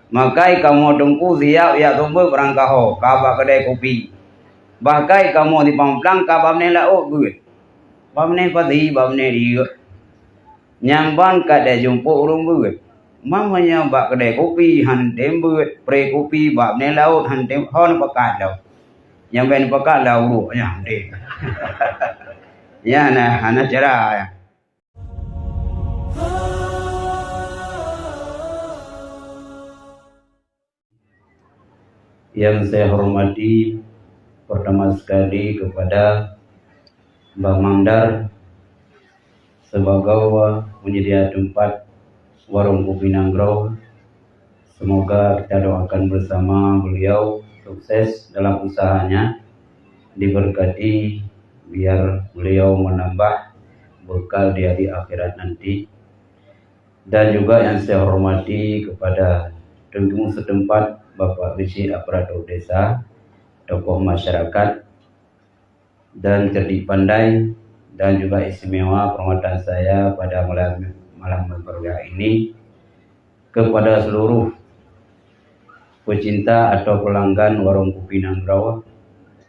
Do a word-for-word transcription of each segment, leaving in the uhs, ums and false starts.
Makai kamoe teungku siap jak seumeubeuet barangkaho ka bak keudè kupi. Bahkai kamoe di Pamplang ka bak meunan laôt beuet. Bak meunan pasi, bak meunan rieuk. Nyang ban ka deuh jumpok ureuëng beuet. Meunyoe bak keudè kupi han tem beuet, pré kupi bak meunan laôt han tem, ho neupakat lom. Nyang ban neupakat lah uruek nyan tem. Nyan hana, hana cara nyan. Yang saya hormati pertama sekali kepada Bang Mandar sebagai penyedia tempat warung kopi Nanggroe. Semoga kita doakan bersama beliau sukses dalam usahanya, diberkati biar beliau menambah bekal di hari akhirat nanti. Dan juga yang saya hormati kepada teungku setempat, Bapak Geuchik aparatur desa, tokoh masyarakat, dan cerdik pandai, dan juga istimewa penghormatan saya pada malam, malam berbahagia ini kepada seluruh pecinta atau pelanggan warung kopi Nanggroe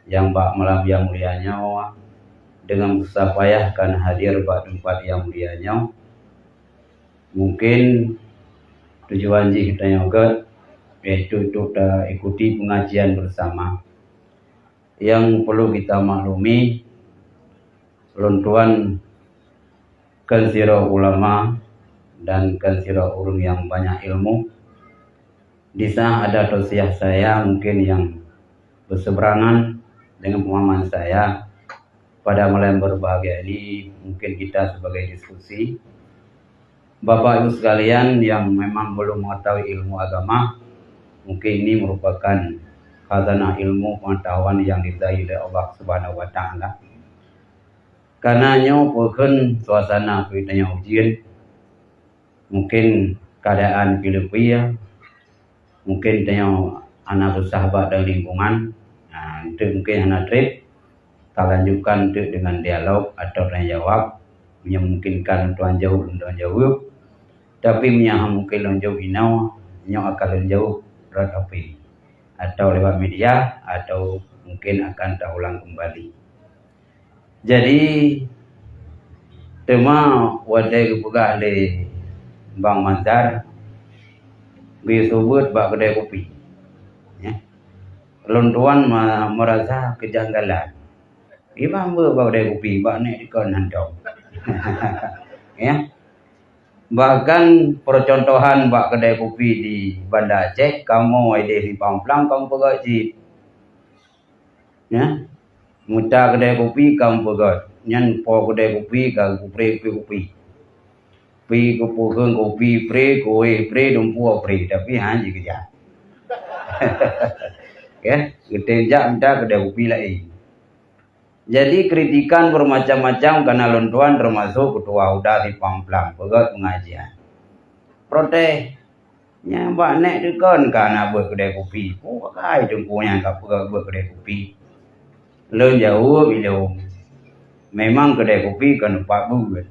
yang bak malam yang mulia nyoe dengan susah payah kan hadir bak tempat yang mulia nyoe. Mungkin tujuan jih tanyoe gét, yaitu untuk ta ikuti pengajian bersama. Yang perlu kita maklumi, lôn tuan kan sidroe ulama dan kan sidroe ureuëng yang banyak ilmu. Di sana ada tausiah saya mungkin yang berseberangan dengan pemahaman saya. Pada malam berbahagia ini, mungkin kita sebagai diskusi. Bapak Ibu sekalian yang memang belum mengetahui ilmu agama, mungkin ini merupakan khazanah ilmu pengetahuan yang diberi oleh Allah Subhanahu wa Taala. Karena nyoe peukheun suasana keu tanyoe ujian, mungkin keadaan pih leupie, mungkin tanyoe hana beusah bak dan lingkungan, ha, enteuk mungkin hana treb, talanjutkan enteuk dengan dialog atau tanya jawab. Meunyoe memungkinkan lôn tuan jaweueb, lôn tuan jaweueb. Tapi meunyoe hana mungkin lôn jaweueb inoe, nyoe akan lôn jaweueb lewat H P atau lewat media atau mungkin akan taulang kembali. Jadi, teuma watée geupeugah lé Bang Manzar, geuyue seumeubeuet bak keudè kupi. Ya. Lôn tuan ma-, meurasa keujanggalan. Iban beuet bak keudè kupi, bak nèk dikon hantom. Ya. Bahkan percontohan bak keudè kupi di Banda Aceh, kamoe idéh di Pamplang kamoe peugah cit. Ya. Mita keudè kupi ka meupeugöt. Nyan po keudè kupi ka geupré kupi-kupi. Pi keupeukheun kupi pré, kuéh pré, dumpue pré, tapi han jikeujak. Ya, geutem jak mita keudè kupi laén. Jadi kritikan bermacam-macam kana lôn tuan termasuk ketua uda di Pamplang, peugöt pengajian. Protes. Nyang bak nèk dikon ka na beuet keudè kupi. Peue kai teungku nyan ka peugah beuet keudè kupi. Lôn jaweueb ilôn, memang keudè kupi kon teumpat beuet.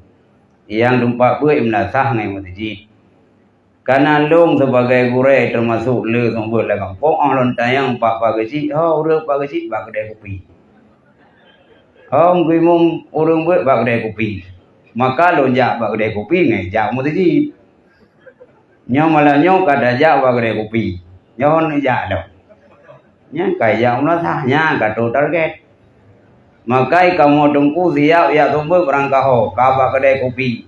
Nyang teumpat beuet meulasah ngon meuseujid. Kana lôn sibagai gurèe teumasok le seumeubeuet lam gampông, óh lôn tanyong bak Pak Geuchik, ho ureueng Pak Geuchik bak keudè kupi. Ho meukeumong ureueng beuet bak keudè kupi. Maka lôn jak bak keudè kupi ngon jak meuseujid. Nyoe malam nyoe ka tajak bak keudè kupi. Nyoe hon jak lom. Nyan ka jak meulasah, nyan ka troh target. Makai kamoe teungku siap jak seumeubeuet barangkaho ka bak keudè kupi.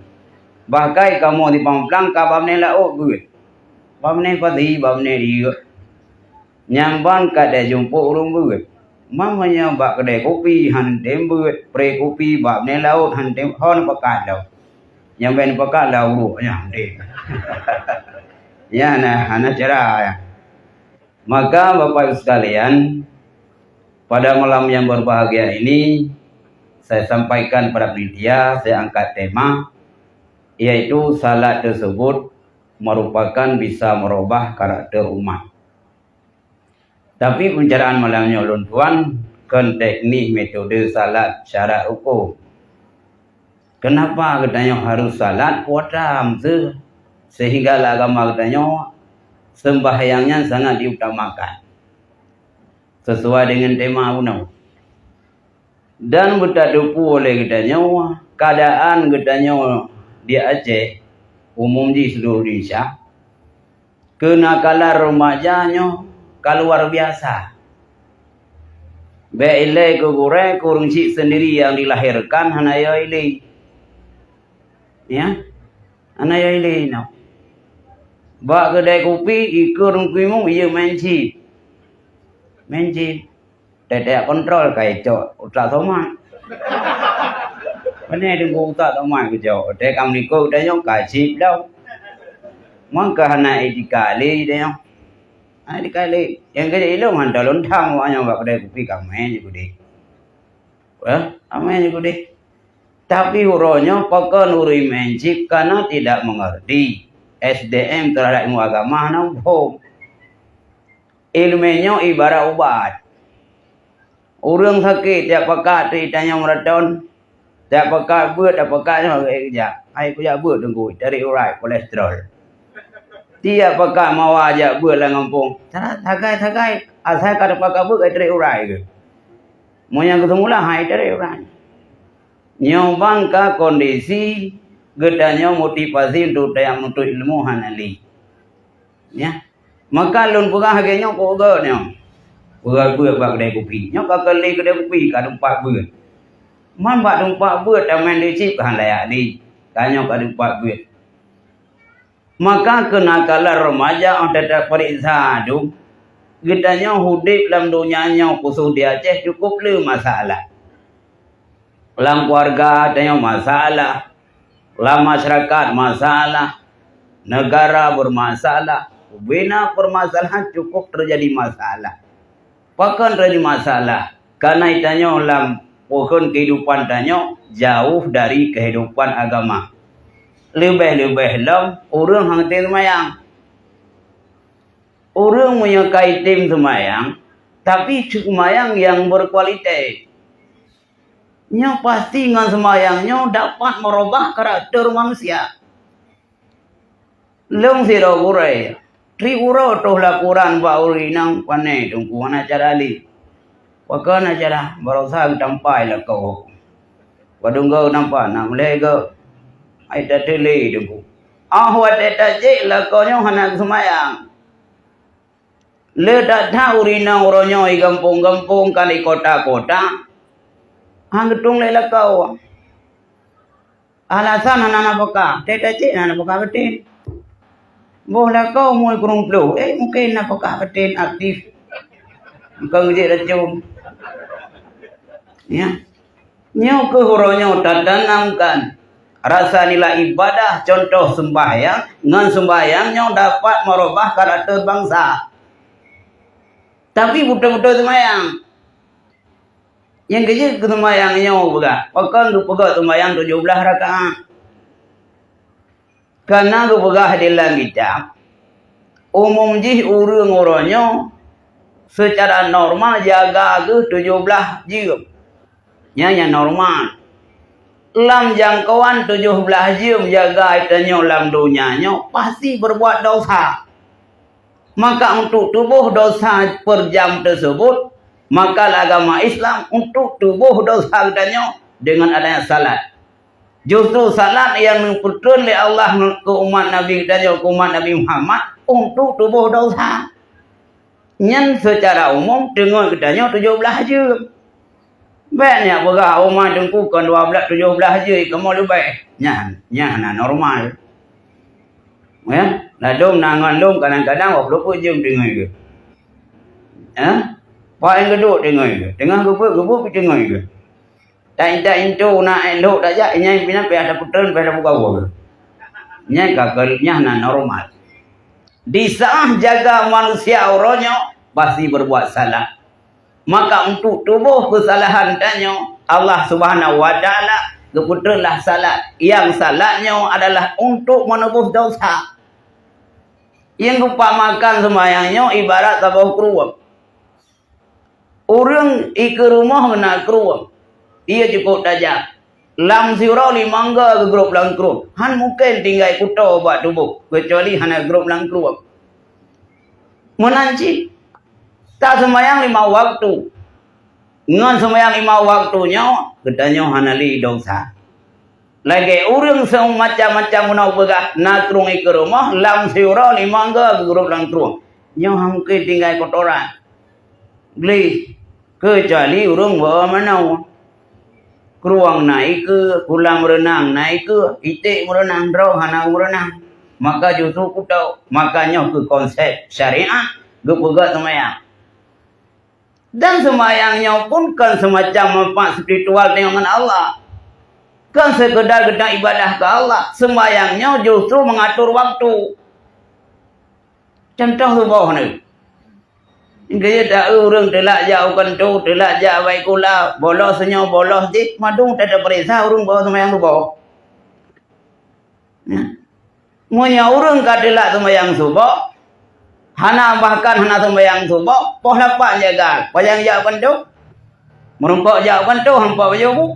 Bahkai kamoe di Pamplang ka bak meunan laôt beuet. Bak meunan pasi, bak meunan rieuk. Nyang ban ka deuh jumpok ureueng beuet. Meunyoe bak keudè kupi han tem beuet, pré kupi bak meunan laôt han tem, ho neupakat lom. Nyang ban neupakat lah uruek nyan tem. Nyan hana, hana cara nyan. Maka Bapak Ibu sekalian, pada malam yang berbahagia ini saya sampaikan pada panitia, saya angkat tema, yaitu salat tersebut merupakan bisa merubah karakter umat. Tapi pembicaraan malam nyoe lôn tuan kon teknik metode salat syarat hukum. Kenapa geutanyoe harus salat puasa meuseuh sehingga lam agama geutanyoe sembahyang nyan sangat diutamakan, sesuai dengan tema bunoe. Dan beutateupeue lé geutanyoe, keadaan geutanyoe di Aceh, umum jih seluruh Indonesia, keunakalan remaja nyoe ka luar biasa. Bék ilée keu gurée, kureueng cit sendiri nyang dilahirkan hana yo ilée. Ya, hana yo ilée nyoe. Bak keudai kupi, ikeu rungkimu, iya main chip. Main chip. Teutek kontrol ka icok utak tomat. Pane deungon utak tomat kucok. Teutek kam likot tanyoe ka chip dah. Mangka hana etika lé tanyoe. Hana etika lé. Nyang keuneuk ilong han talon tham awaknyan bak keudai kupi ka main je kudeh. Eh, ka main je kudeh. Tapi uroe nyoe pakon ureuëng main chip karena tidak mengerti S D M terhadap ilmu agama hana muphom. Iéleumé nyoe ibarat ubat. Ureuëng sakét, tiep pakat teuh tanyoe maraton, tiep pakat beuet, tiep pakat nyoe geujak. Hai kujak beuet teungku, tarék urat kolesterol. Tiep pakat mawa jak beuet lam gampông, sagai-sagai, asai ka teupakat beuet ka tarék urat geuh. Meunyoe geuseumula hai tarék urat. Nyoe ban ka kondisi geutanyoe motivasi untuk tajak menuntut ilmu hana lé. Ya. Maka lôn peugah lagée nyoe keu geuh nyoe. Peugah beuet bak keudai kupi. Nyoe ka keu lé keudai kupi ka teumpat beuet. Man bak teumpat beuet tamén di cit ka han layak lé. Tanyoe ka teumpat beuet. Maka keunakalan remaja óh tatapeuriksa dum, geutanyoe udeb lam donya nyoe khusos di Aceh cukop le masalah. Lam keuluwarga tanyoe masalah, lam masyarakat masalah, negara bermasalah, bubena permasalahan cukop teujadi masalah. Pakon teujadi masalah? Karena tanyoe lam pohon kehidupan tanyoe jauh dari kehidupan agama. Leubeh-leubeh lom ureuëng hana tem seumayang. Ureuëng meunyoe ka item seumayang, tapi seumayang nyang berkualitas. Nyoe pasti ngon seumayang nyoe dapat merubah karakter manusia. Lôn sidroe gurée, tri uroe troh laporan bak ureuëng inong, pane teungku hana cara lé. Pakon hana cara, baroesa geutampai lakoe. Padum goe nampak na meulée goe. Hai tateulee teungku. Óh watée tajek lakoe nyoe hana geuseumayang. Le that-that ureuëng inong uroe nyoe i gampông-gampông kan i kota-kota, han geutueng lé lakoe. Alasan hana nafakah, tét-tét cit hana nafakah baten. Boh lakoe umui kureueng ploh, eh, mungken nafakah baten aktif. Bukan ngejek racun. Ya. Nyoe keuh uroe nyoe tatanamkan rasa nilai ibadah, contoh sembahyang, ngon sembahyang nyoe dapat merubah karakter bangsa. Tapi beutôi-beutôi sembahyang. Nyang keujeuet keu sembahyang nyoe peugah, pakon geupeugah sembahyang tujoh blaih rakaat. Kana geupeugah di lam kitab, umum jih ureuëng uroe nyoe seucara normal jaga geuh tujoh blaih jeuem. Nyan nyang normal. Lam jangkauan tujoh blaih jeuem jaga tanyoe lam donya nyoe pasti berbuat dosa. Maka untuk tuboh dosa per jam tersebut, maka lam agama Islam untuk tuboh dosa geutanyoe dengan adanya salat. Justru salat nyang neupeutreun lé Allah keu umat Nabi geutanyoe, keu umat Nabi Muhammad untuk tuboh dosa. Nyan seucara umum teungoh geutanyoe tujoh blaih jeuem. Bék nyak peugah, "Oh, ma teungku kon dua blaih, tujoh blaih jeuem, kamoe leubeh." Nyan, nyan hana normal. Ya, ladôm na ngon lôn kadang-kadang dua ploh peuet jeuem teungoh geuh. Ya, paen geuduek teungoh geuh. Teungoh geubeuet, geubeuet pih teungoh geuh. Taintat intu na ék lhok tajak, inyai pinan payah tapeutreun, payah tapeugah. Nyan ka keu nyan hana normal. Di saat jaga manusia uroe nyoe pasti berbuat salah. Maka untuk tuboh keusalahan tanyoe, Allah Subhanahu wa Taala geupeutreunlah salat. Nyang salat nyoe adalah untuk meuneuboh dosa. Nyang geupamakan seumayang nyoe ibarat saboh krueng. Ureuëng ikeue rumoh na krueng, ie cukôp tajam. Lam siuroe limong goe geugrob lam krueng, han mungken tinggai kuto bak tuboh, keucuali hana grob lam krueng. Meunan cit, taseumayang lima waktu. Ngon seumayang lima waktu nyoe, geutanyoe hana lé desya. Lagée ureuëng seumacam-macam guna peugah na krueng ikeue rumoh, lam siuroe limong go geugrôp lam krueng. Nyoe hana mungken tinggai kotoran. Gleh, keucuali ureuëng bawa manoe. Krueng na ikeue, kulam meureunang na ikeue, iték meureunang, droe hana meureunang. Maka justru kutok, maka nyoe keuh konsep syariat geupeugah seumayang. Dan seumayang nyoe pun kon seumacam manfaat spiritual tanyoe ngon Allah. Kon seukeudar geutanyoe ibadah keu Allah. Seumayang nyoe justru meungatur waktu. Contoh suboh nyoe. Geuyue ta ureuëng teulak jak u kantô, teulak jak baikula, bolos nyoe, bolos jih, mandum teupeuriksa ureuëng boh seumayang suboh. Nyan. Meunyoe ureuëng ka teulak seumayang suboh, hana bahkan hana seumayang suboh, poh lapan jaga, pajan jak u kantô. Meurumpok jak u kantô, hana nampak baju bu.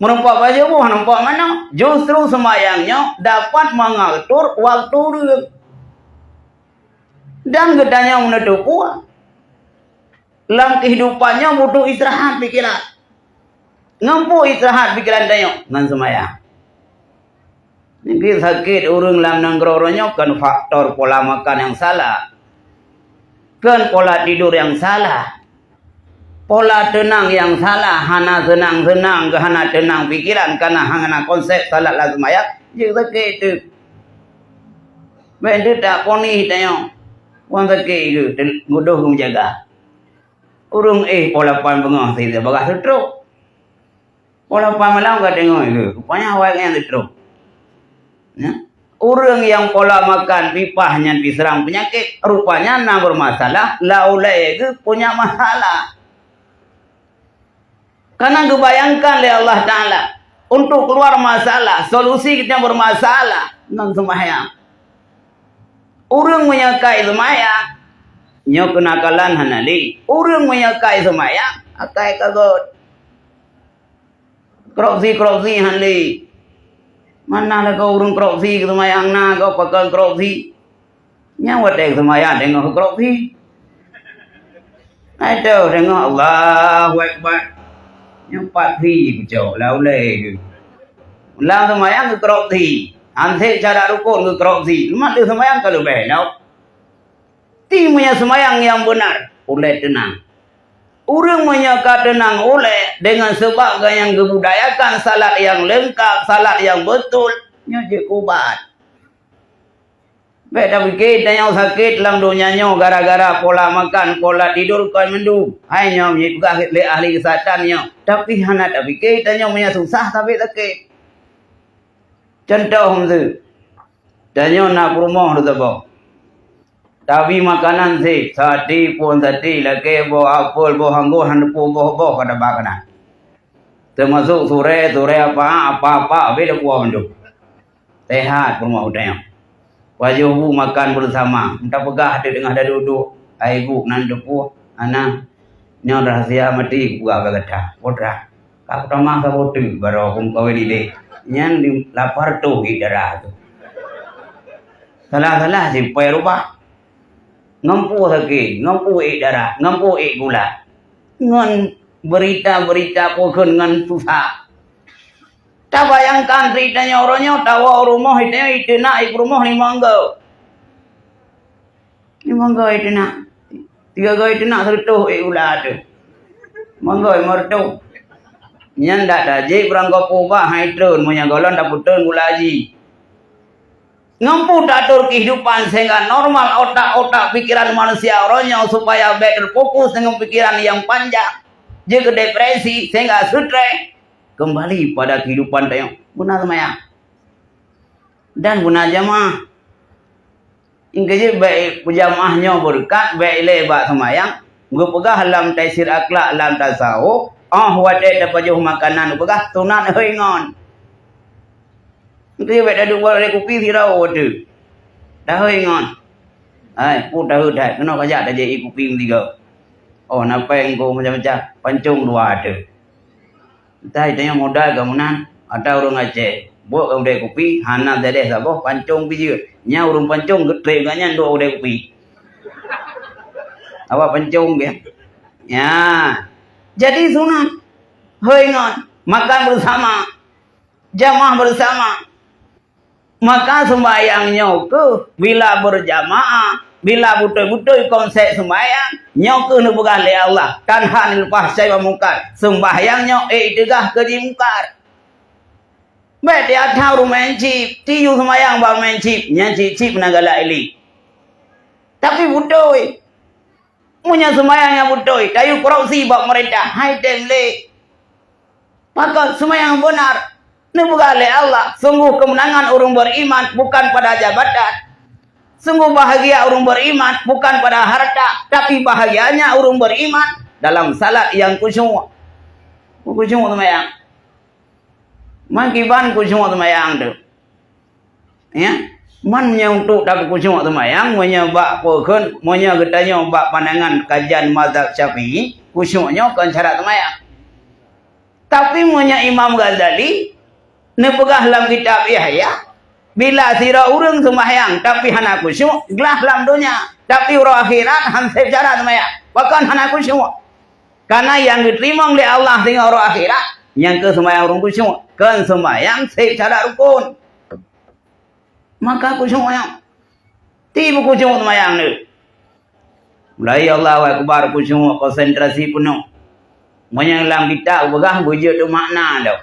Meurumpok baju bu, hana nampak manoe. Justru seumayang nyoe dapat meungatur waktu ureuëng. Dan geutanyoe meuneuteupue, lam keuhidupan nyoe butuh istirahat pikiran. Ngon peue istirahat pikiran tanyoe? Ngon seumayang. Nyang sakét ureuëng lam nanggroe nyoe kon faktor pola makan nyang salah, kon pola tidur nyang salah, pola teunang nyang salah, hana seunang-seunang, hana teunang pikiran, kana hana konsep salat lam seumayang, jeuet sakét teuk. Bék teutak ponis tanyoe. Wan sakét geuh, geudoh geujaga. Ureuëng éh poh lapan beungoh sibagaih seutrok. Poh lapan malam ka deungoe geuh, rupanya awai nyan seutrok. Ya. Ureuëng nyang pola makan pipah nyan jiseurang peunyakét, rupanya na beurmasalah, lam ulée geuh punya masalah. Karena geubayangkan lé Allah Taala untuk keluar masalah, solusi kita bermasalah ngon seumayang. Ureuëng meunyoe kai seumayang, nyoe keunakalan hana lé. Ureuëng meunyoe kai seumayang, akai ka göt. Korupsi-korupsi hana lé. Mana lakoe ureuëng korupsi, seumayang na gob pakon korupsi. Nyang watée seumayang deungoe korupsi. Hai teuh deungoe Allahu Akbar. Nyang pat fi kucok lam ulée geuh. Lam seumayang geukorupsi. Anseb cara rukon geukorupsi. Leumah teuh seumayang ka leubeh lom. Ti meunyoe seumayang nyang beunar, ulée teunang. Ureuëng meunyoe ka teunang ulée deungon sabab nyang geubudayakan salat nyang leungkab, salat nyang beutôi, nyoe jeuet ubat. Bék tapike tanyoe sakét lam donya nyoe gara-gara pola makan, pola tidur kon mandum. Hai nyoe jipeugah lé ahli keusehatan nyoe, tapi hana tapike tanyoe meunyoe susah sabé sakét. Contoh miseu, tanyoe na peurumoh teusaboh. Tabi makanan seb, sate pun sate, lakée boh apel, boh anggô, hana teupeue boh-boh ka taba keunan. Teumasok surée, surée apa, apa-apa, abéh teupeue mandum. Sehat peurumoh geutanyoe. Pajoh bu makan beusama, meuta peugah teuk teungoh taduek-duek, "Hai bu, nan teupeue, hana." Nyoe rahsia maté kupeugah bak gata. Putra, ka kutamah saboh teuk baroe kumeukawen idéh. Nyan di lapar toh ék darah tu. Salah-salah sipai rubah. Ngon peue sakét, ngon peue ék darah, ngon peue ék gula. Ngon beurita-beurita peue kheun ngon susah. Tabayangkan sit tanyoe uroe nyoe tawoe u rumoh, sit tanyoe iteunak, i peurumoh limong go. Limong go iteunak. Tiga go iteunak seureutôh ék gula teuh. Limong go limong reutôh. Nyan dak tajép beurangkapeue ubah hai treun, meunyoe gohlom tapeutreun gula jih. Ngon peue tatur keuhidupan sehingga normal otak-otak pikiran manusia uroe nyoe supaya bék teufokus deungon pikiran nyang panjang, jeuet keu depresi sehingga seutrés. Keumbali pada keuhidupan tanyoe, beuna seumayang dan beuna jamaah. Ingkeu jeuet bék peujamaah nyoe beureukat, bék ilée bak seumayang. Geupeugah lam Taisir Akhlak lam tasawuf, óh watée tapajoh makanan geupeugah sunat hôi ngon. Ingkeu jeuet bék taduek bak kupi sidroe teuh. Tahôi ngon. Hai, peue tahôi that, keunoe kajak tajak ié kupi meusigoe. Oh, na péng ko macam-macam, pancong dua teuh. Entah tanyoe modal ka meunan, ata ureuëng Aceh. Buet ka udeb kupi, hana tadeh saboh, pancong pi jeuet. Nyan ureuëng pancong geutrép geuh nyan duek udeb kupi. Awak pancong ke? Ya. Jadi sunat. Hoi ngon, makan bersama. Jamaah bersama. Maka sembahyang nyoe keuh bila berjamaah, bila beutôi-beutôi konsep sembahyang, nyoe keuh neupeugah lé Allah, "Tanha 'anil fahsya'i wal munkar." Sembahyang nyoe ék teugah keu jimungkar. Bék tiata ureuëng main chip, tiyue sembahyang bak main chip, nyan chip-chip na galak ili. Tapi beutôi. Meunyoe seumayang nyang beutôi, tayue korupsi bak peurintah, hai tem lé. Pakon seumayang beunar, neupeugah lé Allah, "Sungguh keumeunangan ureuëng beriman bukan pada jabatan. Sungguh bahagia ureuëng beriman bukan pada harta, tapi bahagianya ureuëng beriman dalam salat yang khusyuk." Khusyuk seumayang. Man kiban khusyuk seumayang tu. Ya. Man meunyoe untuk tapeukusyuk seumayang, meunyoe bak peue kheun, meunyoe geutanyoe bak pandangan kajian mazhab Syafi'i, khusyuk nyoe kon syarat seumayang. Tapi meunyoe Imam Ghazali neupeugah lam kitab Ihya, bila sidroe ureuëng seumayang tapi hana khusyuk, glah lam donya, tapi uroe akhirat han sép syarat seumayang, pakon hana khusyuk. Karena nyang geuteurimong lé Allah singoh uroe akhirat, nyang keuh seumayang ureuëng khusyuk, kon seumayang sép syarat rukun. Maka khusyuk nyoe. Tieb khusyuk seumayang nyoe. Mulai Allahu Akbar khusyuk, konsentrasi peunoh. Meunyoe lam kitab peugah beujeuet teumakna lom.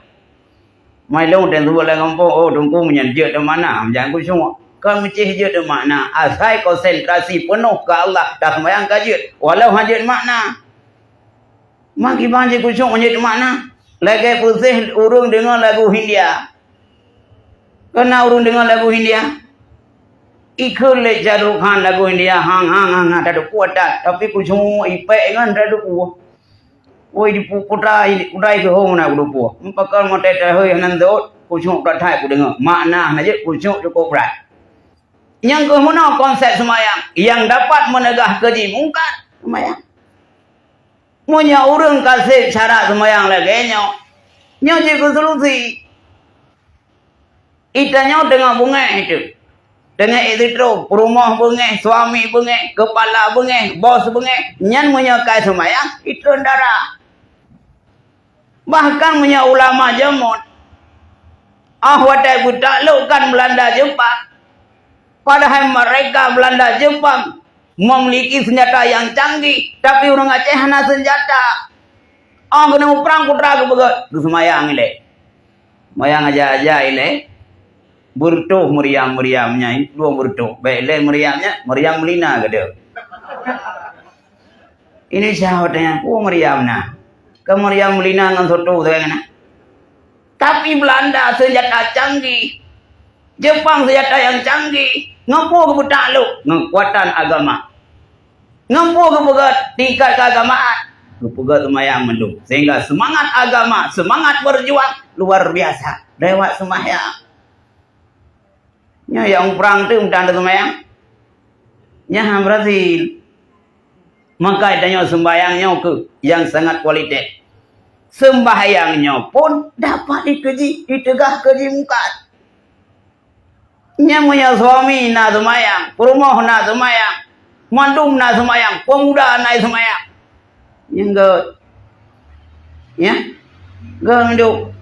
Mai lôn dan seubut lam gampông, oh, teungku meunyan jeuet teumakna, meunyan khusyuk. Kon meucih jeuet teumakna, asai konsentrasi peunoh keu Allah, taseumayang ka jeuet, walau hana jeuet makna. Maki ban jih khusyuk meunyoe teumakna, lagée peuséh ureuëng deungoe lagu Hindia. Keu na ureuëng deungoe lagu Hindia, ikheun lé Shah Rukh Khan lagu Hindia, hang, hang, hang, hang, tadukua that, tapi khusyuk ipék ngon tadukua. Woi, di pu-, putra, putra ikeu hong na kudukua. Pakon meutai tahôi hana ndot, khusyuk that that kudeungoe. Makna hana jeuet, khusyuk cukup brat. Nyang keuh meunoe konsep seumayang nyang dapat meunegah keu jimungkat seumayang. Meunyoe ureuëng ka sép syarat seumayang lagée nyoe, nyoe jeuet keu solusi. Ita nyoe teungoh beungéh itu. Teungoh ék sidroe, peurumoh beungéh, suami beungéh, keupala beungéh, bos beungéh, nyan meunyoe ka seumayang, itreun darah. Bahkan meunyoe ulama jameun, ah watée beutaklukkan Beulanda Jepang, padahai meureka Beulanda Jepang memiliki senjata nyang canggih, tapi ureuëng Aceh hana senjata. Oh, keuneuk muprang putra geupeugét, geuseumayang ilée. Seumayang aja-aja ilée. Beureutoh meuriam-meuriam nyan, dua beureutoh. Bék ilée meuriam nyan, meuriam meulina geude. Ini siapa tanya? Oh, meuriam na. Keu meuriam meulina ngon soto sagai na. Tapi Beulanda senjata canggih. Jepang senjata nyang canggih, ngon peue geupeutak lok? Ngon keukuatan agama. Ngon peue geupeugét tingkat keuagamaan? Geupeugét seumayang mandum. Sehingga seumangat agama, seumangat berjuang luar biasa lewat seumayang. Nyoe nyang prang tu meudan seumayang. Nyan han berhasil. Maka tanyoe seumbahyang nyoe keuh nyang sangat kualitas. Seumbahyang nyoe pun dapat dikeuji, diteugah keuji mungkat. Nyan meunyoe suami na seumayang, peurumoh na seumayang, mandum na seumayang, pemuda na seumayang. Nyan gét. Ya? Gét mandum.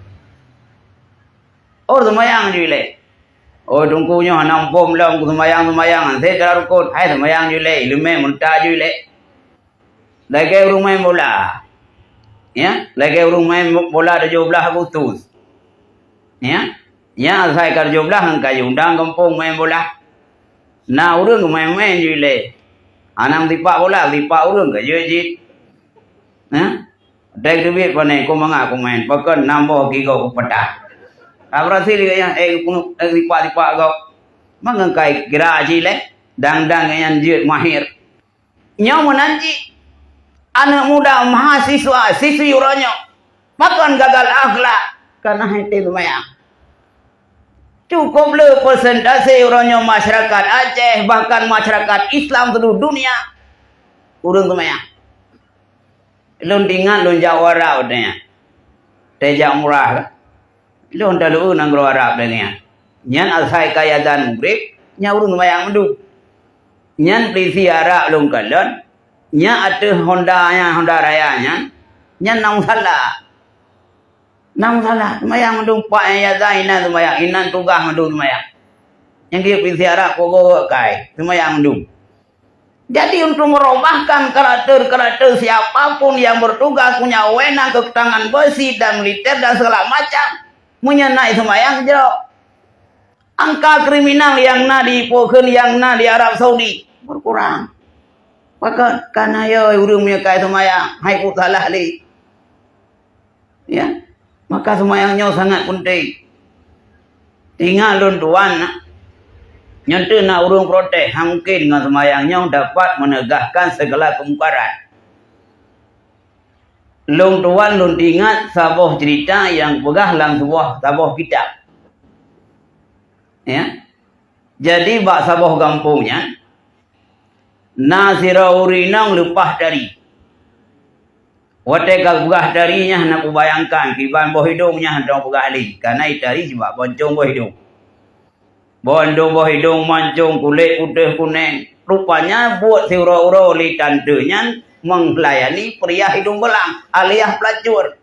Oh, seumayang ju ilée. Oh, teungku nyoe hana muphom lom, seumayang-seumayang, han sép cara rukon. Hai seumayang ju ilée, ileumé meunta ju ilée. Lagée ureuëng main bola. Ya, lagée ureuëng main bola tujoh blaih Agustus. Ya, ya asai ka tujoh blaih ngon ka jiundang gampông main bola. Na ureuëng main-main ju ilée. Hana meusipak bola, sipak ureuëng ka jeuet jih. Ya. Dai teubiet pane ku mangat ku main, pakon nam boh gigoe ku peutah. Ka berhasil gobnyan, eh, ku, eh, sipak-sipak gob. Mangat kai kira jih lé, dang-dang gobnyan jeuet mahir. Nyoe meunan cit, aneuëk muda mahasiswa siswi uroe nyoe, pakon gagal akhlak, kana hana seumayang. Cukup le persentase uroe nyoe masyarakat Aceh, bahkan masyarakat Islam seluruh dunia, ureuëng seumayang. Lôn teuingat lôn jak u Arab watée nyan. Watée jak umrah ka. Lôn taleueu nanggroe Arab lagée nyan. Nyan asai ka azan mugreb, nyan ureuëng seumayang mandum. Nyan peulisi Arab lôn kalon, Nyan ateueh Honda nyan, Honda Raya nyan, nyan na masalah. Na masalah, seumayang mandum, pak nyang jaga inan seumayang, inan tugaih mandum seumayang. Nyang geuyue pih siarat pogo kai, seumayang mandum. Jadi, untuk merubahkan karakter-karakter siapa pun yang bertugas punya wewenang kekutangan besi dan militer dan segala macam, meunyoe na seumayang jroh. Angka kriminal nyang na di Pokén, nyang na di Arab Saudi, berkurang. Maka kana yo ureuëng meunyoe ka seumayang, hai peue salah lé. Ya. Maka seumayang nyoe sangat penting. Ingat lôn tuan, nyoe teuk na ureuëng protes, hana mungkin ngon seumayang nyoe dapat menegakkan segala kemungkaran. Lôn tuan lôn ingat saboh cerita nyang peugah lam sebuah saboh kitab. Ya. Jadi bak saboh gampông nyan, na sidroe ureuëng inong leupah tari. Watée ka peugah tari nyan hana kubayangkan kiban boh idong nyan hana peugah lé, kana tari sibak boncong boh idong. Bandum boh idong mancong kulét putéh kuneng. Rupanya buet siuroe-uroe lé tante nyan meulayani pria idong belang alias pelacur.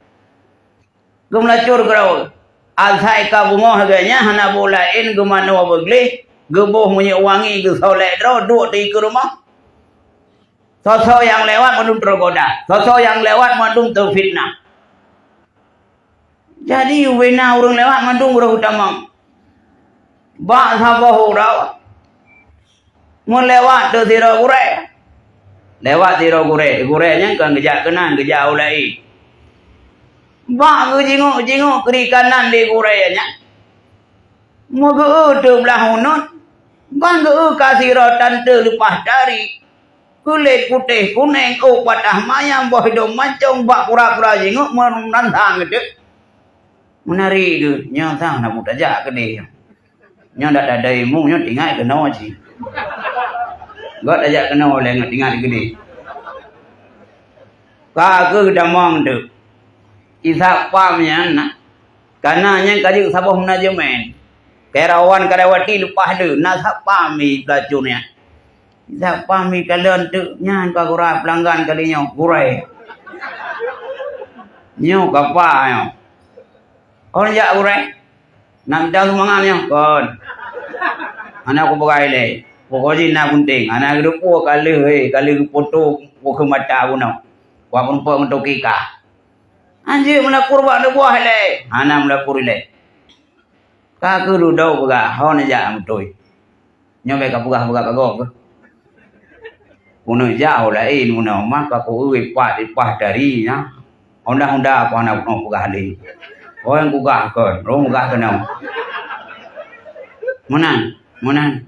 Geumeulacur keudroe. Asai ka beungoh lagée nyan hana buet laén geumanoe beugleh, geuboh minyeuk wangi geusolek droe duek di keue rumoh. Soe-soe nyang lewat mandum teugoda, soe-soe nyang lewat mandum teufitnah. Jadi ubena ureuëng lewat mandum roh utamong. Bak saboh uroe meulewat teuk sidroe gurée. Lewat sidroe gurée, gurée nyan kon geujak keunan, geujak u laén. Bak geujingok-jingok keuri kanan lé gurée nyan, meugeu teuk blah uneut, ban geu ka sidroe tante leupah tari. Kulét putéh kuneng, ôk patah mayam, boh idong mancong, bak pura-pura jingok meurantang geuteuk. Meunari geuh, nyoe sang na buet tajak keudeh. Nyoe dak tada imu nyoe ingat keunoe cit. Gok tajak keunoe lé ngon ingat keudeh. Ka keuh damong teuk. Isa pam nyan na. Kana nyan ka jeuet saboh manajemen. Kairawan Karawati leupah lé na satpam di peulacur nyan. Satpam di kalon teuk nyan ka gura peulanggan kali nyoe, gurée. Nyoe kapa nyoe. Kon jak gurée. Nak mita sumbangan nyoe kon. Hana kupeugah ilée. Pokok jih na gunting. Hana geudeupu ka lheueh, eh, ka lheueh geupoto bukeueng mata bunoe. Wak meureumpok ngon toke ka. Anjeuk meulapor bak neuboh ilée. Hana meulapor ilée. Ka keuh dudoe peugah, ho neujak meuteui. Nyoe bèk kapeugah-peugah ka gob keuh. Keuneuk jak ho laén meunoe mah ka kueu ipat-ipat dari nyan. Honda-honda pih hana keunoe peugah lé. Ho nyang kugah kon, rhom peugah keunoe. Meunan, meunan.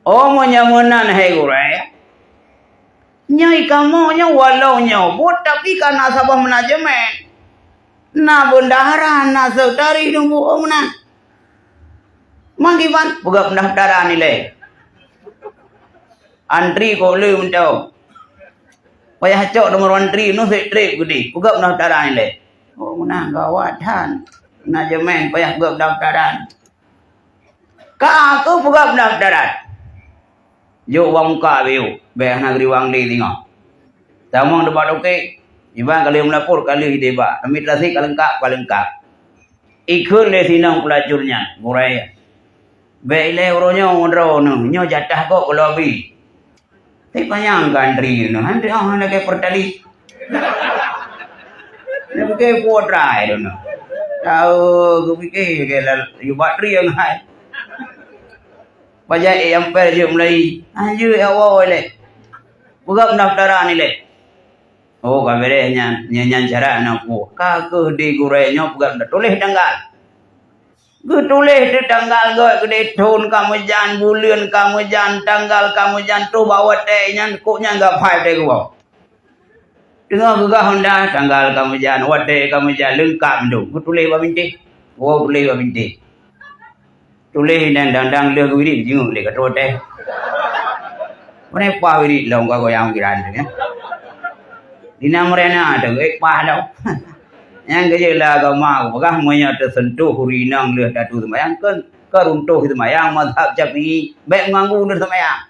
Oh, meunyoe meunan hai gurée. Nyoe kamoe nyoe walau nyoe buet tapi ka na saboh manajemen. Na bendahara, na seutari dum buet meunan. Mang kiban peugah pendaftaran ilée. Antri kok le meuntau. Payah cok nomor antri, nusek trép geude. Peugah pendaftaran ilée. Oh, meunan gawat that. Manajemen payah peugah pendaftaran. Ka keuh peugah pendaftaran. Jok bak muka beu, bèk hana geuriwang lé singoh. Tamong dibak toke, iban ka lheueh meulapor, ka lheueh ideh bak. Administrasi ka leungkap, ka leungkap. Ikheun lé sinong peulacur nyan, gurée. Bèk ilée uroe nyoe meudroe neuh, nyoe jatah gob gohlom bi. Tapi panyang ka antri nyoe, antri oh hana ke pertali. Dia fikir putra itu nyoe. Tahu, aku fikir ke lal-, you bateri yang hai. Pajak eh, ampel jeuet mulai. Anjeuet ya Allah ilée. Peugah pendaftaran ilée. Oh, ka beres nyan. Nyan, nyan syarat aneuk ku. Ka keuh di gurée nyoe peugah tuléh tanggal. Geutuléh di tanggal gét geude thon ka meujan, buleuen ka meujan, tanggal ka meujan, tuh bak watée nyan kok nyan geuphai teuh geuwoe. Teungoh geugah honda, tanggal ka meujan, watée ka meujan, leungkap mandum. Geutuléh bak bintéh. Woe tuléh bak bintéh. Tuléh dan dang-dang lheueh geuwirit jingeuek lé ka troe teh. Meunepah wirit lom ka goyang pikiran teuh, ya. Dina meurena teuh, eh, pah lom. Nyang geujeuet lam agama, peugah meunyoe teuseuntoh ureueng inong lheueh tatu seumayang, keu, keu runtoh seumayang mazhab Syafi'i, bèk meuganggu lheueh seumayang.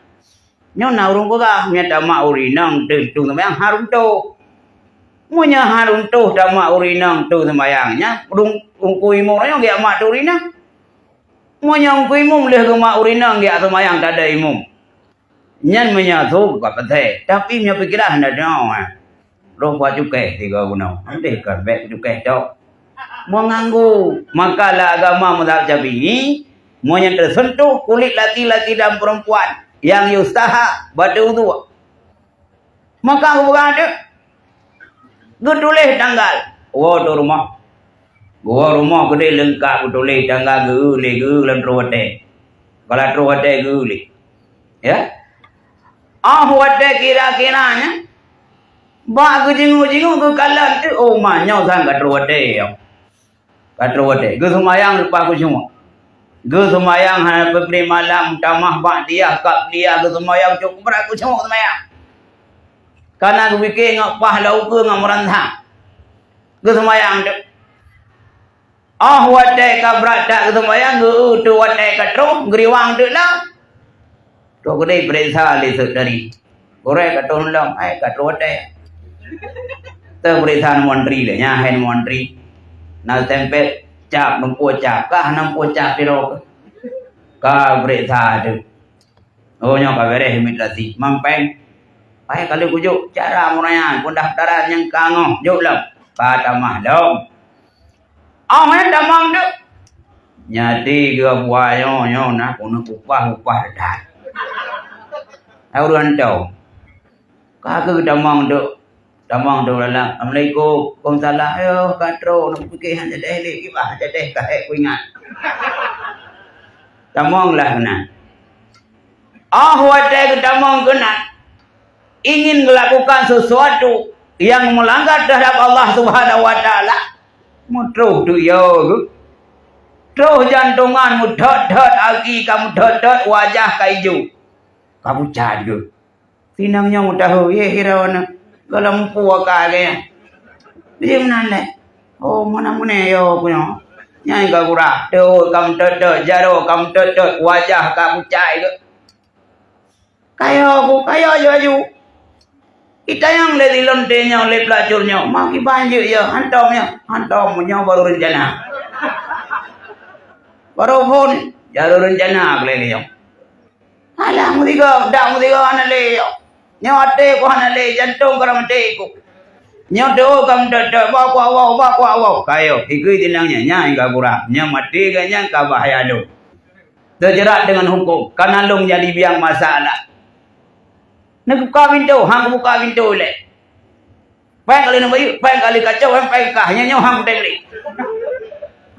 Nyoe na ureuëng peugah, meunyoe tamat ureuëng inong teuh tueng seumayang hareuem toh. Meunyoe hareuem toh tamat ureuëng inong teuh seumayang, nyan ureuëng, ureuëng imum nyoe geujak mat teuh ureuëng inong. Meunyoe ureuëng imum lheueh geumat ureuëng inong geujak seumayang tada imum. Nyan meunyoe su ka peuthèe, tapi meunyoe pikiran hana deungoe, eh. Roh buat cukéh tiga gunong. Andai kan bèk cukéh cok. Meunganggu, maka lam agama mazhab Syafi'i, meunyoe teuseuntuh kulit laki-laki dan perempuan yang yustahak, batal wudu. Maka geupeugah teuk, geutuléh tanggal, woe teuh rumoh. Geuwoe rumoh keudeh leungkap geutuléh tanggal geu lé geu lam troh watèe. Kalau troh watèe geu lé. Ya. Oh watèe kira-kira nyan, bak geujinguek-jinguek geukalon teuk, oh ma nyoe sang ka troh watèe. Ka troh watèe. Geuseumayang leupah khusyuk. Geuseumayang hana peupreh malam, tamah ba'diyah, qabliyah, geuseumayang cok brat khusyuk seumayang. Kana geupike ngon paih lam ukeue ngon meuransa. Geuseumayang teuk. Oh watèe ka brat that geuseumayang, geu-eu teuk watèe ka troh, geuriwang teuk lom. Troh keudeh peuriksa lé seutari. Gurèe ka troh lom, hai ka troh watèe. Teupeuriksa neumontri lé, nyan hai neumontri. Na stempel cap, neupuih cap, kah neupuih cap sidroe. Ka peuriksa teuk. Oh, nyoe ka beureh imigrasi. Mampeng. Hai ka lheueh kujok cara meuraya pendaftaran nyang ka ngoh. Jok lom. Ka tamah lom. Oh, nyan tamong teuk. Nyadi geuh buah nyoe, nyoe na keuneuk upah-upah that. Hai ureuëng hantom. Ka keuh tamong teuk. Tamong teuk dalam. Assalamualaikum. Waalaikumsalam. Ayoh, ka troh. Neupike han jadeh lé. Kiban han jadeh ka hék kuingat. Tamong lah keunan. Oh watèe geutamong keunan, ingin melakukan sesuatu yang melanggar terhadap Allah Subhanahu wa Taala, meutroh teuk yo geuh. Troh jantongan meuthot-thot, aki ka meuthot-thot, wajah ka ijo. Ka pucat geuh. Sinang nyoe meutahu, yeh hira wana. Gohlom mupu aka gaya. Jadi meunan lé. Oh, meunan meunan yo punyo. Nyang ka gura. Teuh ka meutot-tot, jaroe ka meutot-tot, wajah ka pucat geuh. Kayo ku, kayo aju-aju. Itanyong lé di lonte nyoe, lé pelacur nyoe. Ma kiban jeuet yo, hantom nyoe. Hantom nyoe baru rencana. Baru phon, baru rencana lé nyoe. Alah, meusigoe, dak meusigoe hana lé. Nyoe até ku hana lé, jantong ka rhom até ku. Nyoe teuh ka meutot-tot, ba ku awau, ba ku awau. Kayo, ikui tinang nyan, nyan ka gura. Nyoe maté geuh nyan ka bahaya lom. Teujerat deungon huköm, kana lôn jadi biang masalah. Neubuka pintoe, han kubuka pintoe lé. Péng kali neubayeue, péng kali kacok, péng kah, nyoe nyoe han kutem lé.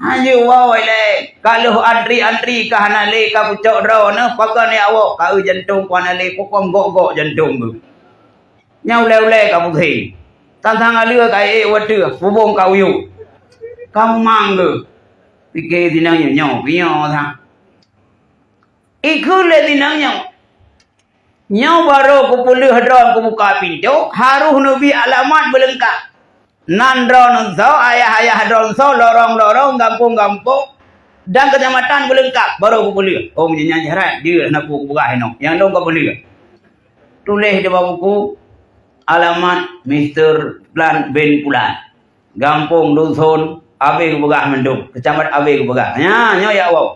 Hanjeuet woe lé, ka lheueh antri-antri ka hana lé, ka kucok droeneuh, pakon ya woe, ka eu jantong ku hana lé, pokok gok-gok jantong keuh. Nyan ulée-ulée ka puseng. Sang-sang aleue ka ék wateueh, bubông ka uyuek. Ka mumang keuh. Pike sinang nyoe, nyoe, nyoe sang. Ikheun lé sinang nyoe. Nyoe barô kupeuleueh droe kubuka pintoe, harôh neubi alamat beuleungkap. Nan droeneuh soe, ayah-ayah droeneuh soe, lorong-lorong, gampông-gampông, dan keucamatan beuleungkap, barô kupeuleueh. Oh, meunyoe nyan jeuet, jeuet na peue kupeugah inoe. Nyang lôn ka peuleueh. Tuléh di bak buku, alamat Mister Plan bin Pulan. Gampông, duson, abéh geupeugah mandum. Keucamat abéh geupeugah. Nyan, nyoe ya Allah.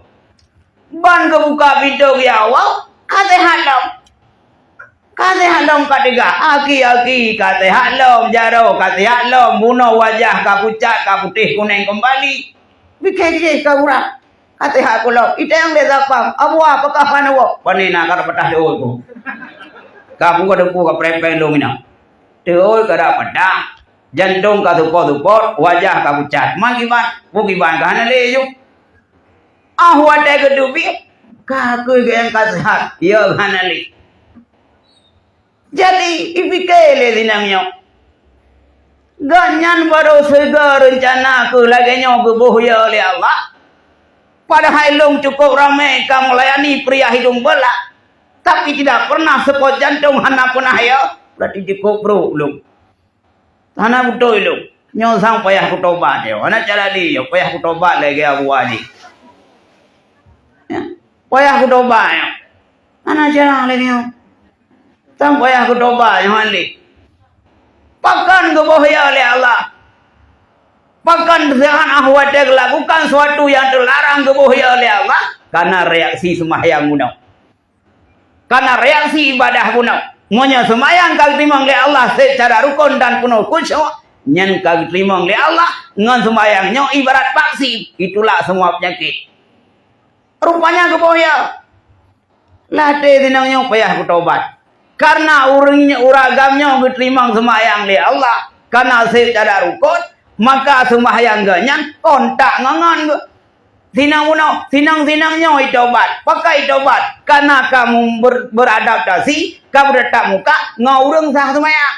Ban geubuka pintoe geuya Allah, ka seuhat lom. Ka seuhat lom ka teuga. Aki-aki ka seuhat lom, jaroe ka seuhat lom, bunoe wajah ka pucat, ka putéh kunéng keumbali. Bikée jih ka urang. Ka seuhat kulom. Itayang dek sapam. Abu apakah panewoe? Pane na ka dapatah teuôi ku. Ka pungo teungku ka prepeng lôn inong. Teuôi ka dapatah. Jantong ka seupôt-seupôt, wajah ka pucat. Ma kiban, peue kiban ka hana lé yum. Ah, watée geuteubiet, ka keuh geuék ka seuhat, ya hana lé. Jadi, ipike lé sinang nyoe. Gobnyan barô seuga reuncana keuh lagée nyoe geuboh ya lé Allah. Padahai lôn cukôp ramé ka meulayani pria hidông beulak, tapi tidak pernah seupôt jantong hana peunah ya, berarti cukôp brôk lôn. Hana beutôi lôn. Nyoe sang payah kutobat nyoe. Hana cara lé nyoe, payah kutobat lagée Abu Haji. Ya. Payah kutobat nyoe. Hana cara lé nyoe. Sang payah geutobat nyoe hana lé. Pakon geuboh ya lé Allah? Pakon seuhat ah watée geulakukan sesuatu nyang teularang geuboh ya lé Allah? Karena reaksi seumahyang bunoe. Karena reaksi ibadah bunoe. Meunyoe seumahyang ka geuteurimong lé Allah seucara rukon dan peunoh khusyuk, nyan ka geuteurimong lé Allah ngon seumahyang nyoe ibarat vaksin, itulak semua penyakit. Rupanya geuboh ya. Latée sinong nyoe payah geutobat. Karena ureuëng nyoe, ureuëng agam nyoe geuteurimong seumahyang lé Allah, karena seucara rukon, maka seumahyang geuh nyan kontak ngon, ngon geuh. Sinong bunoe, sinong-sinong nyoe itobat. Pakon itobat? Karena ka mum-, ber-, beradaptasi, ka beutatap muka ngon ureuëng sah seumahyang.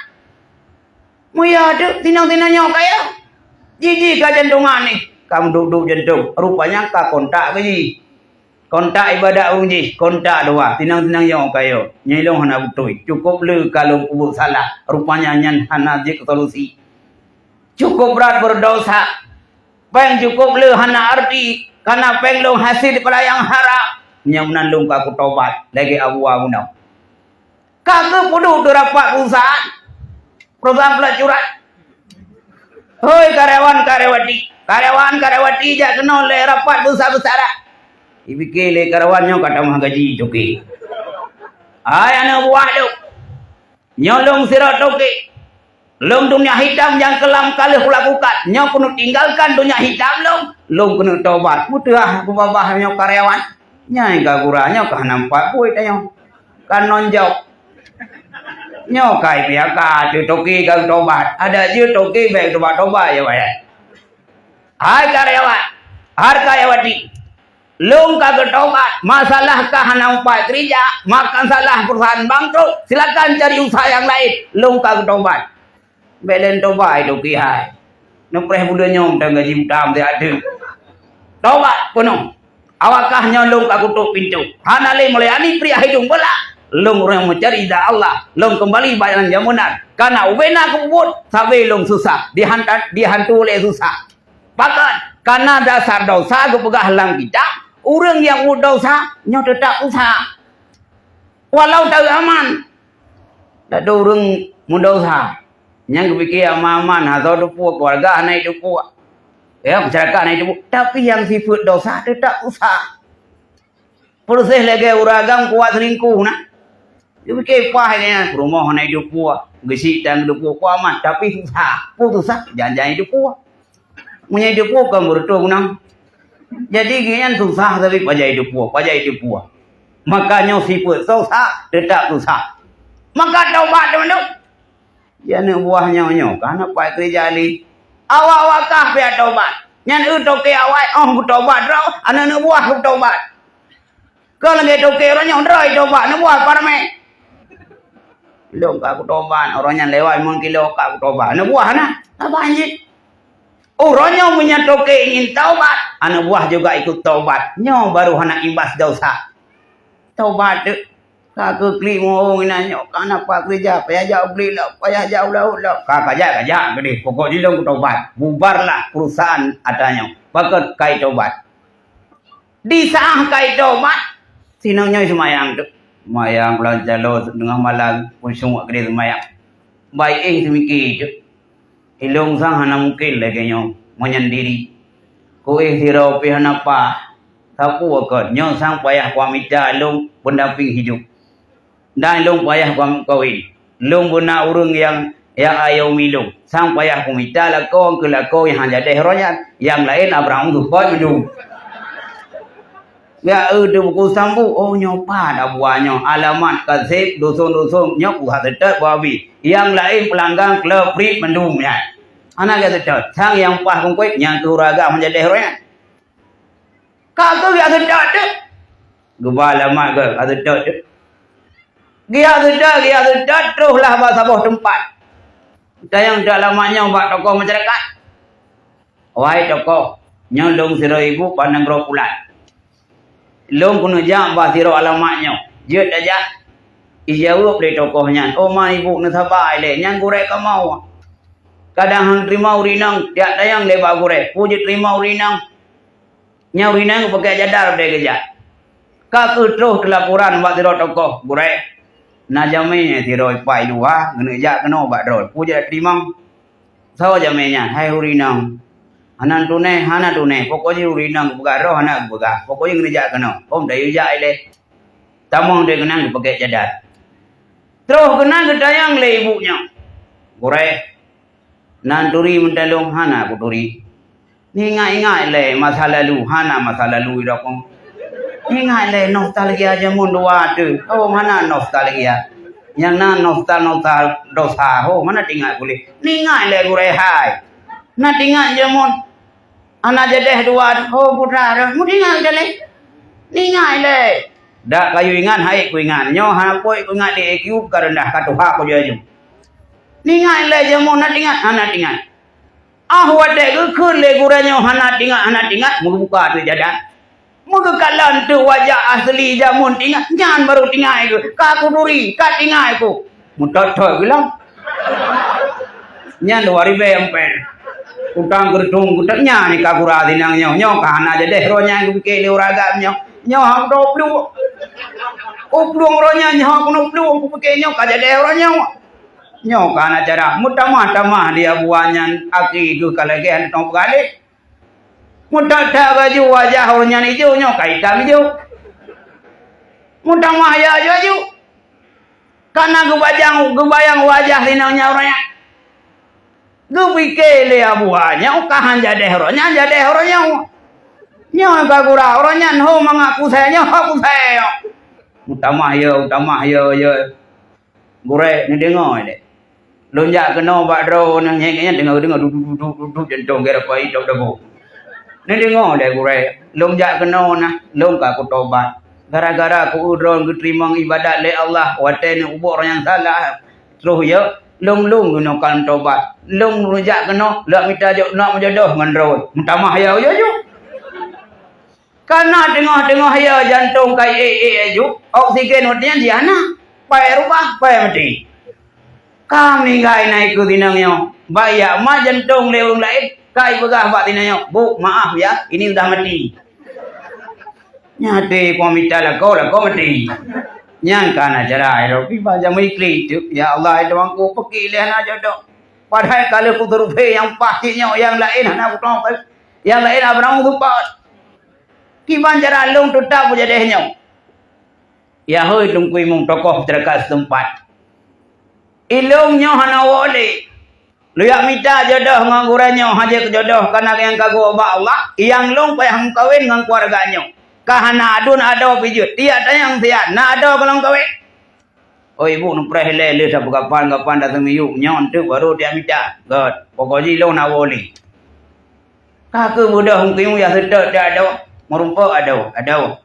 Muya teuk, sinong-sinong nyoe kaya. Jiji ka jantungan nih, ka meuduek-duek jantong. Rupanya ka kontak keu jih. Kontak ibadat ureuëng jih, kontak doa. Sinong-sinong nyoe kaya. Nyoe lôn hana beutôi. Cukup le ka lôn peubuet salah. Rupanya nyan hana jeuet solusi. Cukup brat beureudosa. Péng cukup le hana arti. Kana péng lôn hase daripada nyang haram. Nyan meunan lôn ka kutobat lagée Abu Abu nyoe. Ka keuh peuduek teu rapat perusahaan. Perusahaan pelacuran. Hoi karyawan karyawati, karyawan karyawati jak keunoe lé rapat besar-besaran. Ipike lé karyawan nyoe ka tamah gaji toke. Hai aneuk buah lôn. Nyoe lôn sidroe toke. Lôn dunia hitam nyang keulam ka lheueh kulakukan. Nyoe keuneuk tinggalkan dunia hitam lôn. Lôn keuneuk tobat. Peue teuh ah beubabah nyoe karyawan. Nyang ka gura nyoe ka hana nampak buet tanyoe. Ka non job. Nyoe ka I P K, teuh toke ka geutobat. Adak jeuet toke bék geutobat-tobat ya, wahai. Hai karyawan, hai karyawati. Lôn ka geutobat, masalah ka hana nampak keurija, masalah perusahaan bangkrut, silakan cari usaha nyang laén. Lôn ka geutobat. Bék lé neutobat, hai toke hai. Neupreh buleuen nyoe mantong gaji meutam siat teuk. Tobat peunoh. Awakah nyoe lôn ka kutok pintoe. Hana lé meulayani pria hidung beula. Lôn ureuëng meucari ridha Allah. Lôn keumbali bak jalan nyang beunar. Kana ubena kupeubuet, sabe lôn susah. Dihanta-, dihantu lé susah. Pakon? Kana dasar dosa geupeugah lam kitab, ureuëng nyang buet dosa, nyoe teutap susah. Walau taeu aman, dak ureuëng meudosa. Nyang geupike aman-aman, hana teupeue, keuluwarga hana teupeue. Ya, masyarakat hana teupeue. Tapi nyang sifeuet dosa teutap susah. Peureuséh lagée ureuëng agam kuat seulingkuh na. Geupike paih nyan, rumoh hana teupeue, geuchik tan teupeue, kuat aman. Tapi susah. Peue susah? Janji teupeue. Meunyoe teupeue kon beureutoh guna. Jadi, gobnyan susah tapi pajan teupeue, pajan teupeue. Maka nyoe sifeuet susah, teutap susah. Maka taubat teuma tu. Di aneuk buah nyoe-nyoe ka na pai keureuja lé. Awak-awak kah pih tobat. Nyan eu toke awai óh geutobat droe, aneuk-aneuk buah geutobat. Kon lagée toke uroe nyoe droe tobat, aneuk buah parame. Lôn ka kutobat, uroe nyan lewat limong kilo ka kutobat. Aneuk buah na, saban jih. Uroe nyoe meunyoe toke ingin taubat, aneuk buah juga ikut taubat. Nyoe baru hana imbas dosa. Taubat tu. Ka keu klik muông inan nyoe, ka na pat keureuja, payah jak u Blik lom, payah jak u laôt lom. Ka kajak, kajak keudeh, pokok jih lôn kutobat. Bubarlah perusahaan ata nyoe. Pakon kai tobat. Di saát kai tobat, sinong nyoe seumayang tu. Seumayang bulan calo, teungoh malam, peusuek keudeh seumayang. Bai éh seumike tu. Ilôn sang hana mungken lagée nyoe, meunyan diri. Kuéh sidroe pih hana paih, sapeue kon, nyoe sang payah kuamita lôn peundampéng hidup. Dan lôn payah kuam-, kawén. Lôn beuna ureuëng nyang, nyang ayoe milôn, sang payah kumita lakoe keu lakoe nyang hana jadeh uroe nyan, nyang laén Abraham geupot meudum. Ya, eu, teubuku sambung. Oh, nyoe pat abuah nyoe. Alamat kaseb, dusun-dusun. Nyoe usaha seutôt babi. Nyang laén peulanggang kleupriet mandum nyan. Hana geuseutôt. Sang nyang paih kungkuet, nyang keu ureuëng agam hana jadeh uroe nyan. Ka keuh geuseutôt teuk. Geuba alamat geuh, geuseutôt teuk. Geujak seutôt, geujak seutôt, troh lah bak saboh teumpat. Tanyong teuk alamat nyoe bak tokoh masyarakat. Wahai tokoh, nyoe lôn sidroe ibu bak nanggroe pulan. Lôn keuneuk jak bak sidroe alamat nyoe. Jeuet tajak? Ijaweueb lé tokoh nyan, "Oh ma ibu, neusaba ilée, nyan gurée kamoe. Kadang han teurimong ureuëng inong, jak tanyong lé bak gurée, peue jeuet teurimong ureuëng inong?" Nyan ureuëng inong geupakée cadar bak geujak. Ka keuh troh teulaporan bak sidroe tokoh, "Gurée, Na jamé sidroe pai dua, geuneuk jak keunoe bak droe. Peue jak teurimong? Soe jamé nyan? Hai ureueng inong. Hana tunai, hana tunai. Pokok jih ureueng inong geupeugah droe hana geupeugah. Pokok jih geuneuk jak keunoe. Hom, tayue jak ilée. Tamong deh keunan geupakèk cadar. Troh keunan geutanyong lé ibu nyoe, "Gurèe, na turi meutalông?" "Hana kuturi." "Ingat-ingat lé masa lalu?" "Hana masa lalu idokong." "Ingat lé nostalgia jameun dua teuh?" "Oh, hana nostalgia. Nyang na nostal-nostal dosa." "Oh, hana teuingat kuleh." "Ingat lé gurèe hai. Na teuingat jameun?" Hana jadeh dua, oh, putra, meuingat lé. Ingat lé. Dak kayue ingat, hai kuingat. Nyoe hana poi kuingat lé I Q ka rendah, ka tuha ku jaju. Ingat lé jameun, na teuingat, hana teuingat. Ah, watèe geukheun lé gurèe nyoe hana teuingat, hana teuingat, meubuka teuk jadah. Meugeukalon teuk wajah asli jameun teuingat, nyan baru teuingat geuh. Ka kuturi, ka teuingat ku. Meutot-tot geulam. Nyan dua ribèe ampén. Utang geureutong geutek nyan ka gura sinang nyoe. Nyoe ka hana jadeh roh nyan geupike lé ureueng agam nyoe. Nyoe hang dua ploh. Uplueng roh nyan nyoe keuneuk plueng kupike nyoe ka jadeh roh nyoe. Nyoe ka hana cara. Meutamah-tamah dia buah nyan aki geuh ka lagèe hana tong peugaleh. Meutat-that baju wajah ureueng nyan ijo, nyoe ka itam ijo. Meutamah ya aju-aju. Kana geubayang, geubayang wajah sinang nyan ureueng nyan. Geupike lé Abu Hanyoe ka han jadeh roh nyan, jadeh roh nyoe. Nyoe ka gura roh nyan, ho mangat kusai nyoe, ho kusai nyoe. Utamah ya, utamah ya, ya. Gurèe, neudeungoe deh. Lôn jak keunoe bak droeneuh, nyang nyan deungoe-deungoe dudu-dudu dudu jantong gara pai dok dabo. Neudeungoe deh gurèe, lôn jak keunoe nah, lôn ka kutobat. Gara-gara ku droe geuteurimong ibadat lé Allah, watèe neuubok roh nyang salah, troh ya, lôn lôn keunoe ka lôn tobat. Lôn jak keunoe, lôn mita jok, lôn meujodoh ngon droe. Meutamah ya, ya, ya. Kana teungoh-teungoh ya jantong ka ék-ék aju, oksigen watèe nyan jih hana. Pai rubah, pai maté. Ka meuninggai na ikeue sinang nyoe. Bak jak mat jantong lé ureueng laén, ka ipeugah bak sinang nyoe, "Bu, maaf ya, ini udah mati." Nyan até ku mita lakoe, lakoe mati. Nyan ka na cara droe. Kiban jamé iklik teuk, "Ya Allah, hai Tuhanku, pakri lé hana jodoh. Padahai ka lheueh kusurvei nyang paih cit nyoe, nyang laén hana kutong, nyang laén hana seupôt." Kiban cara lôn teutap beujadeh nyoe? Ya hôi Teungku Imum tokoh masyarakat setempat. Ilôn nyoe hana woe lé. Lôn jak mita jodoh ngon gurèe nyoe, hana jeuet keu jodoh, kana nyang ka geuwoe bak Allah, nyang lôn payah meukawen ngon keuluwarga nyoe. Ka hana aduen adoe pih jeuet, tiep tanyong siat, na adoe keu lôn kawen? Oh, ibu neupreh ilèe, lheueh tapeugapan-gapan taseumiyueb, nyoe teuk baru tiep mita. Gèt, pokok jih lôn na woe lé. Ka keuh beudôh meukeuyueng ya seutôt teuh adoe, meurumpok adoe, adoe.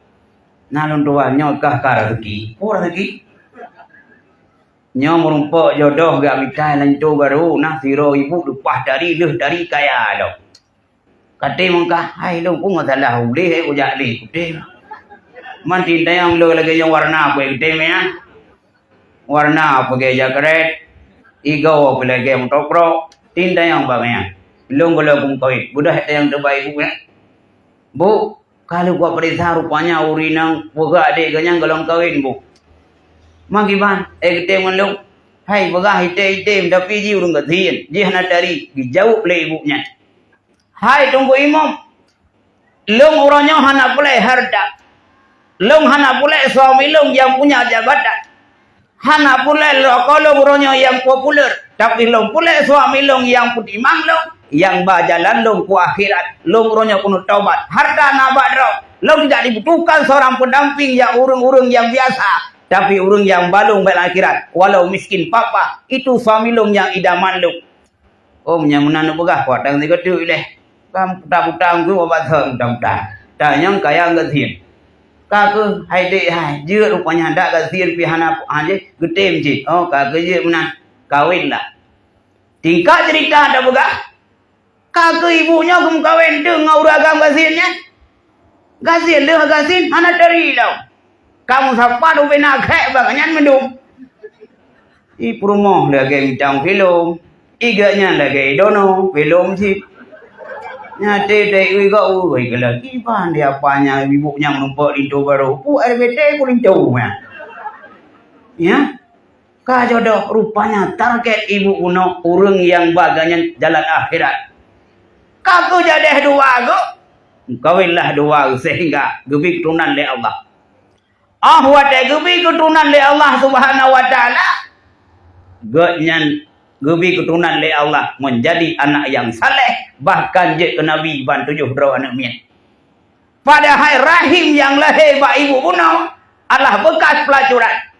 Na lôn tuan, nyoe kah ka raseuki. Oh, raseuki? Nyoe meurumpok jodoh geujak mita linto barô, na sidroe ibu leupah tari, lheueh tari kaya lom. Katem meuka, hai lôn, peue masalah ulèe, hai kujak lé, kutem. Man tintayong lôn lagèe nyang warna, kutem ya. Warna peugeujak krèt, igoe peulagèe meutoprok, tintayong bak nyan. Lôn gohlom kumeukawen, beudôh tayong teubai ibu ya. Bu, ka lheueh kupareksa rupanya ureueng inong peugah adék geuh nyan gohlom kawen, Bu. Meukiban, eh, geutem ngon lôn. Hai, peugah item-item, tapi jih ureueng gasien, jih hana tari. Geujaweueb lé ibu nyan. Hai Teungku Imum, lôn uroe nyoe hana peureulèe hareuta. Lôn hana peureulèe suami lôn nyang punya jabatan. Hana peureulèe lakoe lôn uroe nyoe nyang populer, tapi lôn peureulèe suami lôn nyang peutimang lôn, nyang ba jalan lôn keu akhirat. Lôn uroe nyoe keuneuk tobat. Hareuta na bak droe. Lôn tidak dibutuhkan seorang pendamping nyang ureueng-ureueng nyang biasa, tapi ureueng nyang ba lôn bak akhirat. Walau miskin papa, itu suami lôn nyang idaman lôn. Oh, meunyo meunan neupeugah, kuat tangan sigoe teuk ilèe. Ka puta-puta meukeu bak thon puta-puta. Tanyong kaya gasien. Ka keuh hai dék hai, jeuet rupanya dak gasien pih hana, hana jeuet, geutem cit. Oh, ka keuh jeuet meunan. Kawen lah. Tingkat cerita tapeugah. Ka keuh ibu nyoe geumeukawen teuk ngon ureueng agam gasien nyan. Gasien lheueh gasien hana teurilông. Ka meusapat ubena khèk bak nyan meudum. I peurumoh lagèe bintang filem. I geuh nyan lagèe idono, filem cit. Nyan teuh teuh ui gak ui, geulah kiban di apa nyan ibu nyang meurumpok linto barô. Pu R B T ku linto nyan. Ya. Ka jodoh, rupanya target ibu bunoe ureuëng nyang ba geuh nyan jalan akhirat. Ka geujadeh dua geuh, kawinlah dua geuh sehingga geubi keuturonan lé Allah. Ah watée geubi keuturonan lé Allah Subhanahu wa Taala, gobnyan geubi keuturonan lé Allah menjadi anak nyang saleh, bahkan jeuet keu nabi ban tujoh droe aneuëk miet. Padahai rahim nyang lahé bak ibu bunoe adalah bekas pelacuran.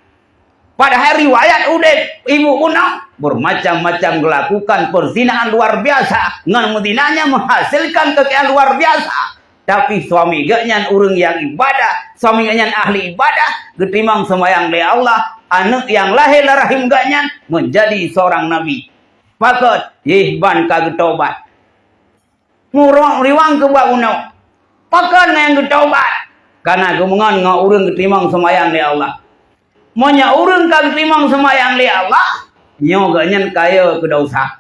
Padahai riwayat udeb ibu bunoe bermacam-macam, melakukan perzinaan luar biasa, ngon meuzinanya menghasilkan kekayaan luar biasa. Tapi suami gobnyan ureuëng nyang ibadah, suami gobnyan ahli ibadah, geuteurimong seumayang lé Allah, aneuëk nyang lahé lam rahim gobnyan menjadi seorang nabi. Pakon? Yeh ban ka geutobat. Murok riwang keu bak bunoe. Pakon ngon nyang geutobat? Kana geumeungon ngon ureuëng geuteurimong seumayang lé Allah. Meunyoe ureuëng ka geuteurimong seumayang lé Allah, nyoe gobnyan kaya keu desya.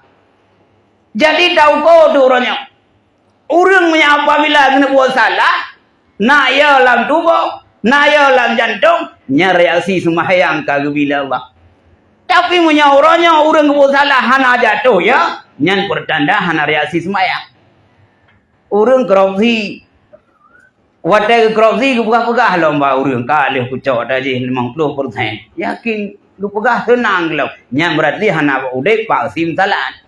Jadi tauko tu uroe nyoe. Ureuëng meunyoe apabila geuneuk buet salah, na ya lam tuboh, na ya lam jantong, nyan reaksi seumayang ka geubi lé Allah. Tapi meunyoe uroe nyoe ureuëng geubuet salah hana jatoh ya, nyan peurtanda hana reaksi seumayang. Ureuëng korupsi, watée geukorupsi geupeugah-peugah lom bak ureuëng ka lheueh kucok tajih limong ploh persen. Yakin geupeugah seunang lom. Nyan berarti hana udeb bak sim salat.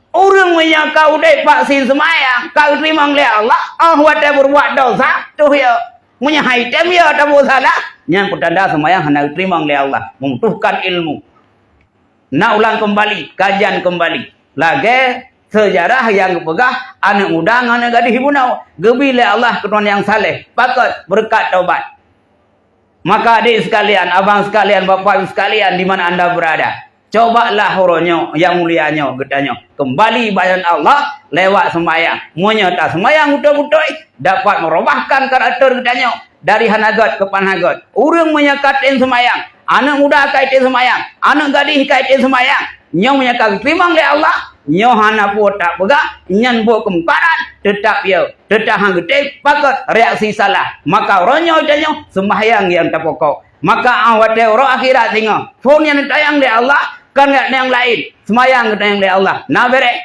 Ureuëng meunyoe ka udeb bak sim seumayang, ka geuteurimong lé Allah, oh watée berbuat desya, toh ya. Meunyoe hai tem ya tabuet salah, nyan peurtanda seumayang hana geuteurimong lé Allah, membutuhkan ilmu. Na ulang kembali, kajian kembali. Lagée seujarah nyang geupeugah aneuëk muda ngon aneuëk gadih bunoe, geubi lé Allah keuturonan nyang saleh, pakon? Beureukat taubat. Maka adik sekalian, abang sekalian, bapak ibu sekalian di mana anda berada, cobalah uroe nyoe nyang mulia nyoe geutanyoe kembali bak jalan Allah lewat seumayang. Meunyoe taseumayang beutôi-beutôi, dapat merubahkan karakter geutanyoe dari hana gét keu pan hana gét. Ureuëng meunyoe ka tem seumayang, aneuëk muda ka tem seumayang, aneuëk gadih ka tem seumayang, nyoe meunyoe ka geuteurimong lé Allah, nyoe hana peue tapeugah, nyan buet keumungkaran, teutap ya, teutap han geutem, pakon? Reaksi salah. Maka uroe nyoe tanyoe seumayang nyang tapokok. Maka ah watée uroe akhirat singoh, phon nyang neutanyong lé Allah, kon nyang laén, seumayang geutanyong lé Allah. Na bereh?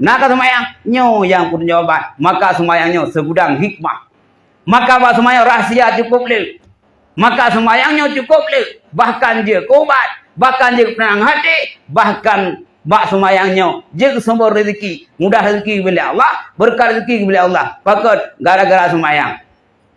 Na ka seumayang? Nyoe nyang peujawaban. Maka seumayang nyoe segudang hikmah. Maka bak seumayang rahsia cukup le. Maka seumayang nyoe cukup le. Bahkan jeuet keu ubat, bahkan jeuet keu peunanang hati, bahkan bak seumayang nyoe jeuet keu sumber rezeki, mudah rezeki geubri lé Allah, beureukat rezeki geubri lé Allah. Pakon? Gara-gara seumayang.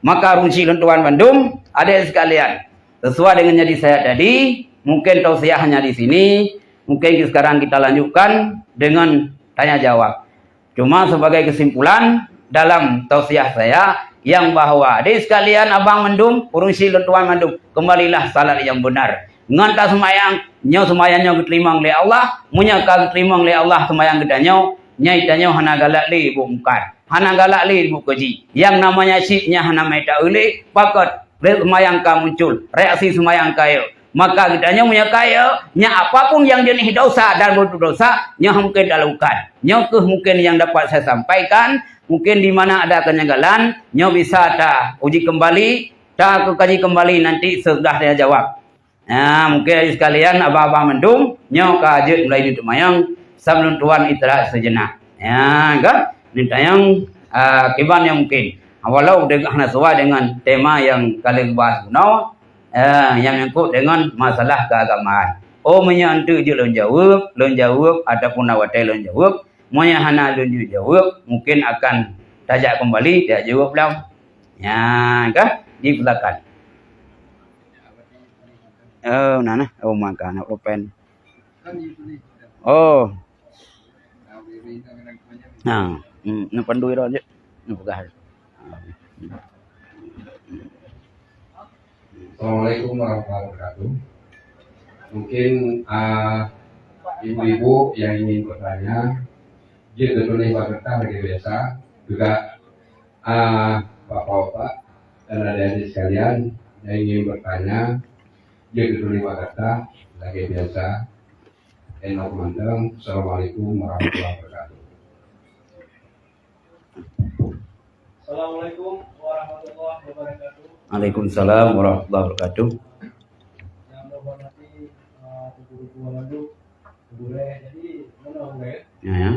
Maka ureuëng syiek lôn tuan bandum, adik sekalian, sesuai dengan nyang disayat tadi, mungkin tausiah hanya di sini, mungkin sekarang kita lanjutkan dengan tanya jawab. Cuma sebagai kesimpulan dalam tausiah saya, yang bahwa adik sekalian, abang mandum, ureuëng syiek lôn tuan mandum, kembalilah salat yang benar. Ngon taseumayang, nyoe seumayang nyoe geuteurimong lé Allah, meunyoe ka geuteurimong lé Allah seumayang geutanyoe, nyan tanyoe hana galak lé buet mungkar, hana galak lé buet keujih. Yang namanya syiek nyan hana mita ulée, pakon? Seumayang ka muncul, reaksi seumayang ka yôh. Maka geutanyoe meunyoe ka yôh, nyan apapun nyang jeuneh desya dan bentuk desya, nyoe mungkin talakukan. Nyoe keuh mungkin nyang dapat saya sampaikan. Mungkin di mana ada kenyanggalan, nyoe bisa tauji kembali, takeukaji kembali nanti sesudah saya jawab. Ya, mungkin ayu sekalian, abang-abang mandum, nyoe ka jeuet mulai neuteumayang, sampoe lôn tuan istirahat sejenak. Ya, kan? Neutanyong, ah, kiban nyang mungkin. Walau de-, hana sesuai dengan tema nyang ka lheueh bahas bunoe, eh, nyang menyangkut dengan masalah keagamaan. Oh, meunyoe eunteuk jeuet lôn jaweueb, lôn jaweueb ataupun na watée lôn jaweueb, meunyoe hana lôn jeuet jaweueb, mungkin akan tajak keumbali, tajak jaweueb lom. Nyan ka, dipersilakan. Oh, na, na. Oh, maka na pulpen. Oh. Nah, hmm, na pandui ro je. Na peugah. Assalamualaikum warahmatullahi wabarakatuh. Mungkin, ah, ibu-ibu yang ingin bertanya, jeuet tulis bak kertas lagée biasa, juga, ah, bapak-bapak dan adik-adik sekalian yang ingin bertanya, jeuet tulis bak kertas lagée biasa. Enok mantong. Assalamualaikum warahmatullahi wabarakatuh. Assalamualaikum warahmatullahi wabarakatuh. Waalaikumsalam warahmatullahi wabarakatuh. Yang saya hormati, eh, Gurèe, jadi, meunoe gurèe. Ya, ya.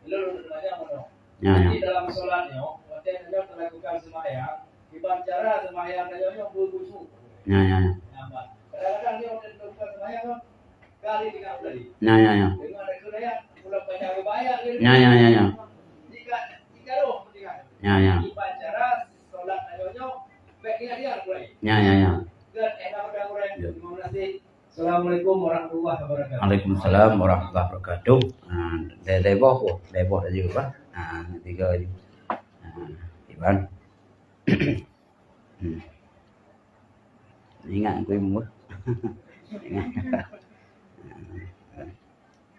Lôn lôn tanya meunoe. Ya, ya. Jadi, dalam solat nyoe, watèe nyoe talakukan seumayang, kiban cara seumayang nyoe, nyoe beukhusyuk. Ya, ya, ya. Nyaman. Kadang-kadang nyoe watèe talakukan seumayang nyoe, kali tinggal tadi. Ya, ya, ya. Dengan ada keunayan, pulang banyak berbahaya dia. Ya, ya, ya, ya. Jika, jika roh tinggal. Ya, ya. Kiban cara solat nyoe, nyoe, baik tinggal dia mulai. Ya, ya, ya. Dan enak udah mulai. Ya. Terima kasih. Assalamualaikum warahmatullahi wabarakatuh. Waalaikumsalam warahmatullahi wabarakatuh. Ha, lhèe, lhèe boh, lhèe boh laju, bah. Ha, tiga laju. Ha, Iban. Hmm. Ingat aku ilmu.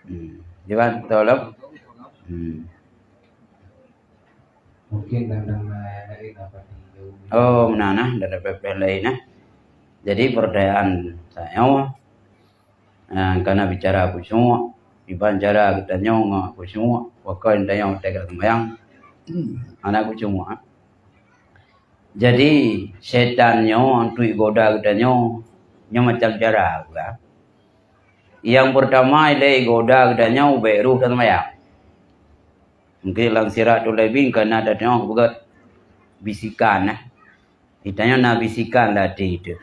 Hmm. Iban, tolong. Hmm. Mungkin dan, dan lain-lain apa di jauh. Oh, meunan nah, dan lain-lain nah. Jadi, peurtanyaan saya, eh, kana bicara khusyuk, kiban cara geutanyoe ngon khusyuk, pakon tanyoe teuka seumayang, hana khusyuk. Jadi, syaitan nyoe untuk igoda geutanyoe, nyoe macam cara, kan? Nyang peurtama, ilèe igoda geutanyoe ubak roh taseumayang. Mungkin lam Siratul Labin kana tadeungoe beugöt bisikan, eh. Geutanyoe na bisikan lam até teuh.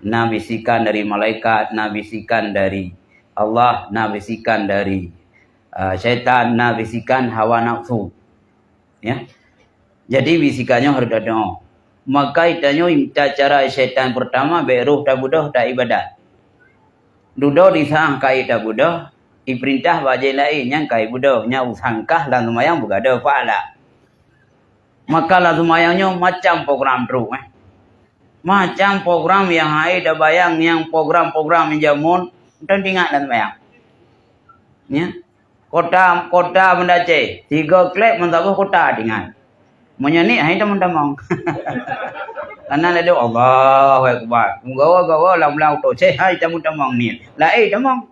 Na bisikan dari malaikat, na bisikan dari Allah, na bisikan dari, ah, syaitan, na bisikan hawa nafsu. Ya. Jadi, bisikan nyoe harôh tadeungoe. Maka geutanyoe mita cara syaitan peurtama, bèk roh tabeudôh, taibadat. Dudoe di saát kayèe tabeudôh, ipeurintah bak jih laén nyang kayèe beudôh, nyan usangkah lam seumayang beugadôh pahala. Maka lam seumayang nyoe macam program trok, eh. Macam program nyang hana tabayang, nyang program-program nyang jameun, mantong teuingat lam seumayang. Ya. Kota, kota Banda Aceh, tiga klep meusaboh kota teuingat. Meunyoe niet, hai tamong-tamong. Kana laju Allahu Akbar. Meugawa-gawa lam-lam tu, ceh hai tamong-tamong niet. Laén tamong.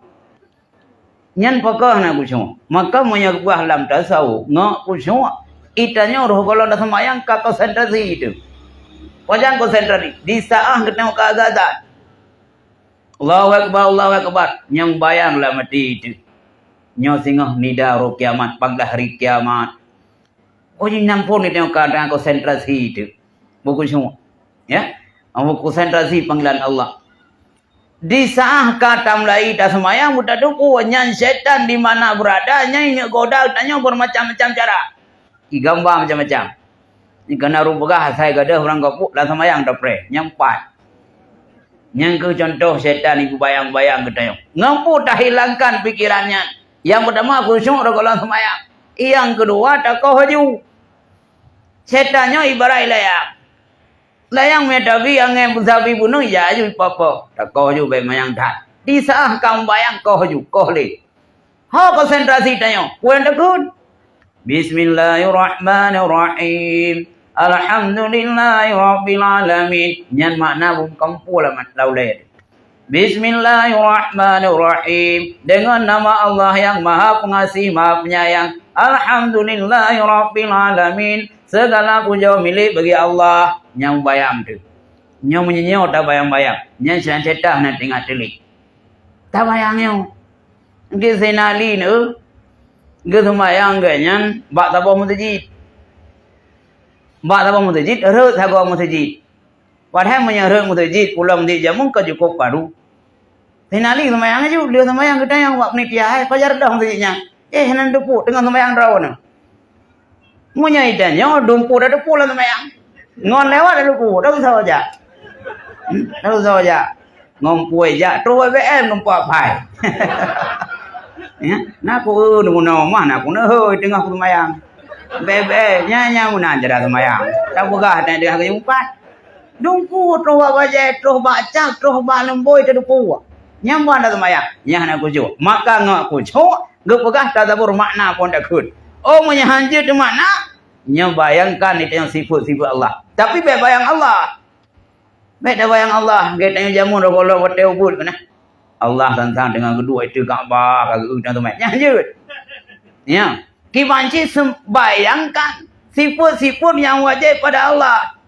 Nyan pakon hana khusyuk. Maka meunyoe geupeugah lam tasawuf, ngon khusyuk, geutanyoe roh gohlom taseumayang ka konsentrasi itu. Pajan konsentrasi? Di saát geutanyoe ka azan. Allahu Akbar, Allahu Akbar. Nyang bayang lam até teuh. Nyoe singoh nida roh kiamat, peugah hari kiamat. Oh, nyan phon geutanyoe ka, ka konsentrasi teuh. Beukhusyuk. Ya. Beukhusyuk konsentrasi panggilan Allah. Di saát ka tamulai taseumayang, beutatupeue nyan syaitan di mana beurada, nyan ingat goda tanyoe beumacam-macam cara. Igamba macam-macam. Nyang kana rhot peugah asai gadôh ureueng gopuk lam seumayang tapreh, nyang pat. Nyang keuh cuntoh syaitan ipeubayang-bayang geutanyoe. Ngon peue tahilangkan pikeran nyan? Nyang peurtama khusyuk rot gohlom seumayang. Nyang keudua takoh laju. Syaitan nyoe ibarat layang. Layang meunyoe tabi angén beusabi bunoe, ija laju ipoh-poh. Takoh laju bèk mayang that. Di saát ka meubayang koh laju, koh lé. Ho konsentrasi tanyoe, peue nyang takheun? Bismillahirrahmanirrahim. Alhamdulillahirabbil alamin. Nyan makna bumbong kampung lam, lam ulèe. Bismillahirrahmanirrahim. Deungon nama Allah nyang Maha Pengasih, Maha Penyayang. Alhamdulillahirabbil alamin. Segala pujoe milék bagi Allah nyang bayang teuh. Nyoe meunyoe tabayang-bayang, nyan syaitan na teuingat teuléh. Tabayang nyoe. Di Saidina Ali nyoe, geuseumayang geuh nyan bak saboh meuseujid. Bak saboh meuseujid, rhot sagoe meuseujid. Padahai meunyoe rhot meuseujid, pulang di jameun ka cukôp karu. Saidina Ali seumayang laju, lheueh seumayang geutanyong bak panitia, "Hai, pajan reudoh meuseujid nyan?" "Eh, hana neuteupeue, teungoh seumayang droeneuh." Meunyoe geutanyoe dumpeue tateupeue lam seumayang. Ngon lewat tateupeue, tausah jak. Hmm, tausah jak. Ngon peue jak, troh B B M numpak pai. Ya, na ku, eh, neubunoe mah, na ku neuhôi teungoh seumayang. B B M, nyan, nyan meunan cara seumayang. Tapeugah, teuh, teuh, geumpat. Dumpeue troh bak bajèe, troh bak cak, troh bak lumbôi tateupeue. Nyan ban taseumayang. Nyan hana khusyuk. Maka ngon khusyuk, geupeugah tadabbur makna phon takheun. Oh, meunyoe hanjeuet makna, nyoe bayangkan geutanyoe sifeuet-sifeuet Allah. Tapi bèk bayang Allah. Bèk tabayang Allah, geutanyoe jameun rot gohlom watèe ubit keunan. Allah sang-sang teungoh geuduek ateueh Ka'bah, ka geu-, geutanyoe teumé. Nyan hanjeuet. Ya. Kiban cit sem-, bayangkan sifeuet-sifeuet nyang wajéb pada Allah.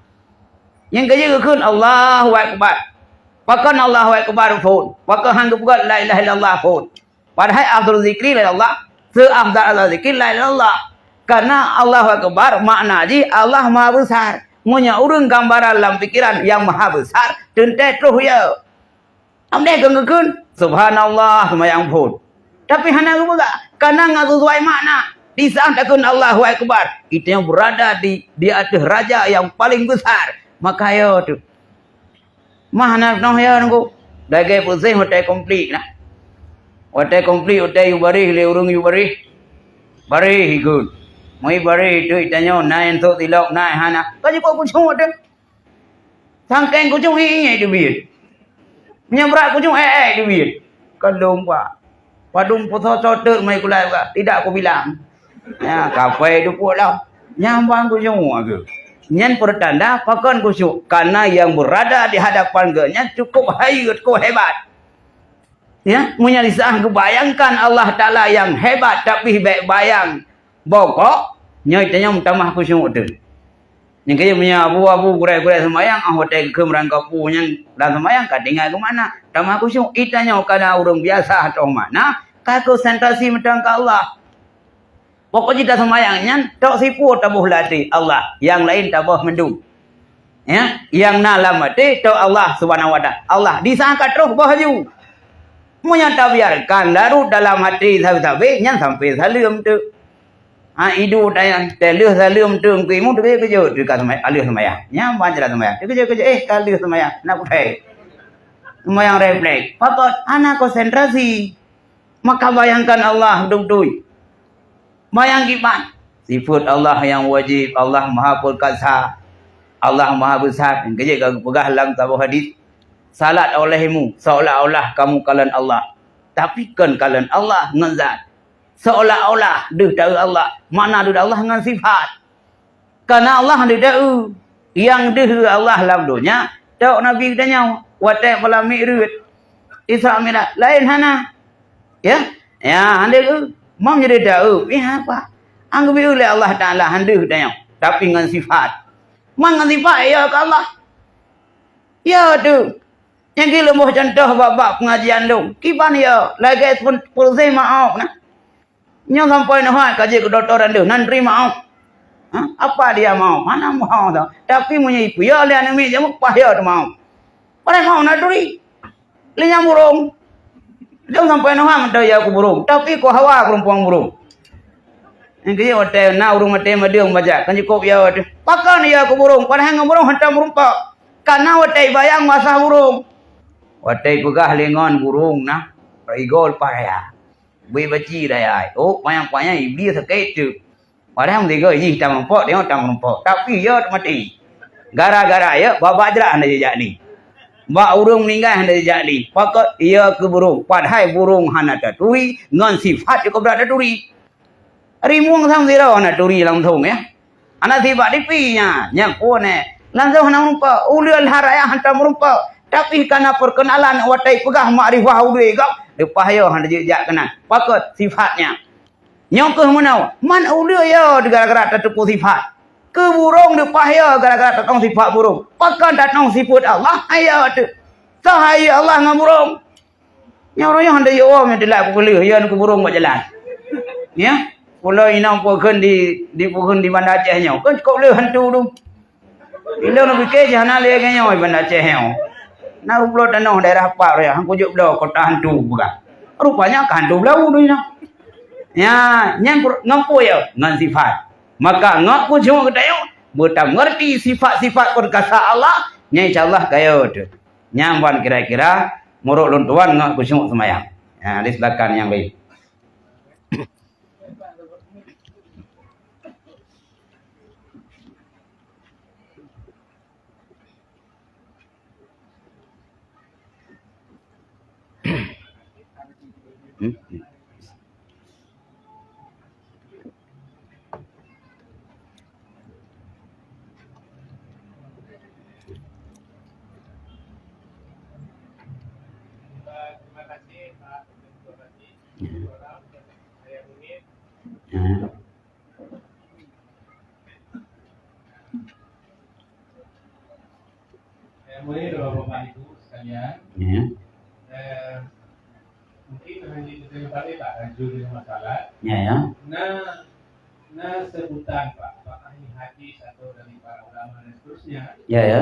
Nyang keujeuet geukheun, "Allahu Akbar." Pakon Allahu Akbar phon? Pakon han geupeugah la ilaha illallah phon? Padahai afdhalu zikri la ilaha illallah. Seufadhal zikri la ilaha illallah. Karena Allahu Akbar makna jih Allah Maha Besar. Meunyoe ureuëng gambaran lam pikiran nyang maha besar, teuntée troh ya. Amdeh geukheun, "Subhanallah," seumayang phon. Tapi hana geupeugah, kana ngon sesuai makna. Di saat takheun Allahu Akbar, geutanyoe beurada di, di ateueh raja nyang paleng besar. Maka yo teuh. Mah na noh ya nunggu. Dagée puseh watée konflik nah. Watée konflik, watée yue baréh lé ureuëng yue baréh. Baréh ikut. Moi baréh itu geutanyoe na nyang sôk tilok na hana. Ka jipeukucok teuh. Sangkeng kucong ié-ié teubiet. Meunyoe brat kucong ék-ék teubiet. Ka lom, Pak. Padum pusoe soe teuk mai kulai, Pak. Tidak kubilang. Ya, kapai teupuek lah. Nyang ban kucong aku. Nyan pertanda pakon kusyuk. Karena yang berada di hadapan geuhnyan cukup hayeue, cukup hebat. Ya, meunyoe di saat geubayangkan Allah Taala yang hebat, tapi bék bayang bokok, nyoe tanyoe meutamah khusyuk teuh. Nyang keu meunyoe abu-abu gurée-gurée seumayang, ah, watée geukheun meurangkapu nyan lam seumayang ka tinggai geumakna. Tamah khusyuk, itanyoe kana ureuëng biasa atau makna, ka konsentrasi mantong keu Allah. Pokok jih taseumayang nyan, tok sipue taboh lam até Allah, nyang laén taboh mandum. Ya, nyang na lam até tok Allah Subhanahu wa Taala. Allah di saat ka troh boh laju. Meunyoe tabiarkan larot dalam até sabe-sabe, nyan sampai saleuem teuk. Ha, idu tayang, teuh lheueh saleuem teuk keu imeum, teuh keujot, teuh ka seumay-, aleuh seumayang. Nyan ban jalan seumayang. Teuh keujot-keujot, eh, ka lheueh seumayang, na kudai. Seumayang refleks. Pakon hana konsentrasi. Maka bayangkan Allah beutôi-beutôi. Bayang kiban. Sifeut Allah nyang wajéb, Allah Maha Perkasa, Allah Maha Besar. Nyang keujeuet ka geupeugah lam saboh hadis, "Salat olehmu seolah-olah kamu kalon Allah." Tapi kon kalon Allah ngon zat. Seolah-olah deuh taeu Allah, makna deuh Allah ngon sifat. Kana Allah han deuh taeu. Nyang deuh Allah lam donya, tok Nabi geutanyoe, watée malam Mi'raj, Isra Mi'raj, laén hana. Ya? Ya, han deuh. Mam jadi taeu, ya apa? Anggeubi lé Allah Taala han deuh tanyoe, tapi ngon sifat. Man ngon sifat ya keu Allah. Ya tu. Nyang keu leumoh contoh bak-bak pengajian lôn. Kiban ya, lagée pun pulseh maoh nah. Nyoe sampoe neuhat ka jeuet keu dokto dan deuh, nan turi maoh. Ha? Apa dia maoh? Hana maoh dah. Tapi meunyoe ipiôh lé aneuk miet jameun, pah ya teumaoh. Padahai maoh na turi. Lé nyang burông. Lôn sampoe neuhat mantong ya keu burông. Tapi keu hawa keu rumpong burông. Nyang keu watée na ureuëng maté madeueng baca, kan cukup ya watée. Pakon ya keu burông, padahai ngon burông hantom meurumpok. Kana watée bayang masa burông. Watée peugah lé ngon burông nah, igol paya. Bui baci dayai. Oh, panyang-panyang Iblih sakét teuk. Padahai meusigoe jih tameurumpok, deungoe tameurumpok. Tapi ya maté. Gara-gara ya, bak bajra hana jijak ni. Bak ureuëng meuninggai hana jijak ni. Pakon ya keu burông. Padahai burông hana taturi, ngon sifat cukup brat taturi. Rimueng sang sidroe hana turi langsung ya. Hana sifat dipi nya, nyang pun eh. Langsung hana meurumpok, uleue lhah raya hantom meurumpok. Tapi kana perkenalan watée peugah makrifah uleue gob, leupah yo hana jijak keunan. Pakon sifatnya. Nyoe keuh meunoe, man uleue yo gara-gara tateupeue sifat. Keu burông leupah yo gara-gara tatong sifat burông. Pakon tatong sifat Allah, ayo tu. Soe hai Allah ngon burông. Nyoe uroe nyoe han deuh yue nyoe teulat kupeuleueh, ya keu burông bak jalan. Ya, pulo inong peukeun di, di peukeun di Banda Aceh nyoe. Kan cukup leueh hantu tu. Ilong na pike jih hana lé nyoe Banda Aceh nyoe. Na rubloe tanoh daerah Pak ya, han kujok bloe kota hantu bukan. Rupanya ka hantu blau tu inong. Ya, nyan ngon peue ya? Ngon sifat. Maka ngon kujok geutanyoe, beutam ngerti sifat-sifat perkasa Allah, nyan insya Allah kaya tu. Nyang ban kira-kira murok lôn tuan ngon khusyuk seumayang. Ha, di silakan nyang lain. Hmm? Ya. Yang mulia Bapak Ibu sekalian, Tadi tak lanjut dengan masalah. Ya, ya. Nah, nah sebutan, Pak, apakah ini hadis atau dari para ulama dan seterusnya? Ya, ya.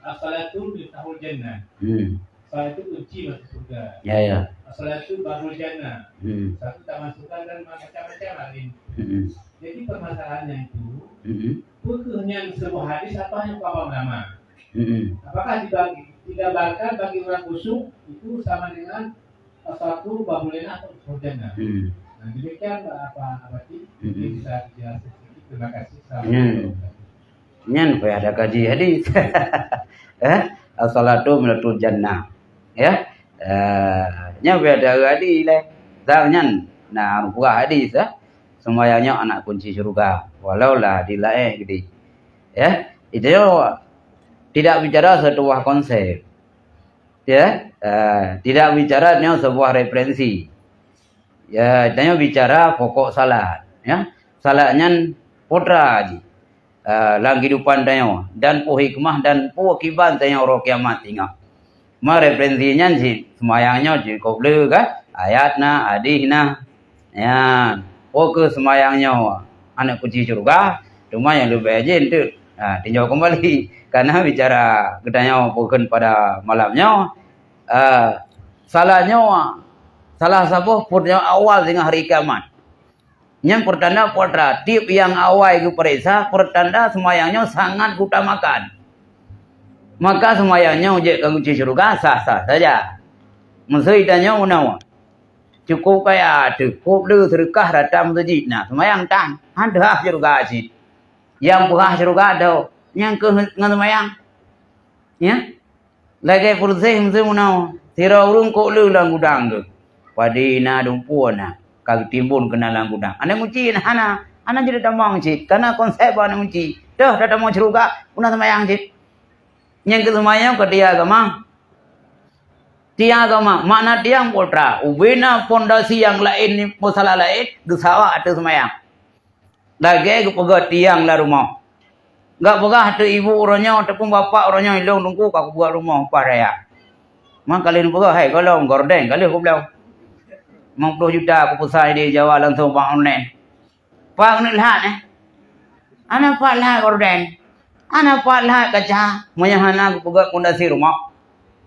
As-salatu miftahul jannah. Hmm. Salat itu kunci masuk surga. Ya, ya. As-salatu babul jannah. Hmm. Satu taman surga dan macam-macam lain. Hmm. Jadi permasalahannya itu, hmm, peue kheueh nyan sebuah hadis atau hanya para ulama? Hmm. Apakah dibagi, digambarkan bagi orang khusyuk itu sama dengan satu babulena atau surganya. Hmm. Nah, demikian, Pak, Pak Bupati. Hmm. Mungkin bisa dijelaskan sedikit. Terima kasih. Hmm. Assalamualaikum. Nyan payah takaji hadis. Eh? As-salatu miftahul jannah. Ya. Eh, nyan payah takaji hadis lé. Dah nyan. Nah, buah hadis, eh. Sembahyang nyoe aneuk kunci syurga. Walau lah di laén gede. Ya. Itu tidak bicara satu buah konsep. Ya, eh, tidak bicara nyoe sebuah referensi. Ya, tanyoe bicara pokok salat, ya. Salat nyan putra jih, eh, lam kehidupan tanyoe dan peue hikmah dan peue akibat tanyoe uroe kiamat singoh. Ma referensi nyan cit, seumayang nyoe cukup le kan? Ayat na, hadis na. Nyan, peue kheueh seumayang nyoe aneuk kunci syeuruga, teuma nyang leubeh rajin teuk. Ha, tinjau keumbali. Karena bicara geutanyoe peue kheun pada malam nyoe, eh, salah nyoe, salah saboh phon nyoe awai singoh hari kiamat. Nyan peurtanda putra, tiep nyang awai geupareksa, peurtanda seumayang nyoe sangat geutamakan. Maka seumayang nyoe jeuet keu kunci syeuruga sah-sah saja. Meuseu tanyoe meunoe. Cukup kaya teuh, kop le seudeukah rata meuseujid na, seumayang tan, han teuhah syeuruga cit. Nyang peuhah syeuruga tho, nyang keuh ngon seumayang. Ya? Lagèe peureuseh meuseu meunoe, sidroe ureueng kop le lam gudang geuh. Padé na, dumpue na, ka geutimbon keunan lam gudang. Aneuk kunci na hana, hana jeuet tamong cit, kana konsep aneuk kunci. Teuh tatamong syeuruga, peue na seumayang cit. Nyang keu seumayang ka dia agama. Tiang agama, makna tiang putra. Ubena pondasi nyang laén, masalah laén, geusawa ateueh seumayang. Lagèe geupeugah tiang lam rumoh. Gak peugah ateueh ibu uroe nyoe ataupun bapak uroe nyoe, ilong teungku ka kubuat rumoh upah raya. Mang ka lheueh neupeugah, hai, gohlom, gorden, ka lheueh kubloe. Limong ploh juta kupeusan di Jawa langsung bank online. Pat keuneuk lhah, eh? Hana pat lhah gorden. Hana pat lhah kaca. Meunyoe hana geupeugah pondasi rumoh.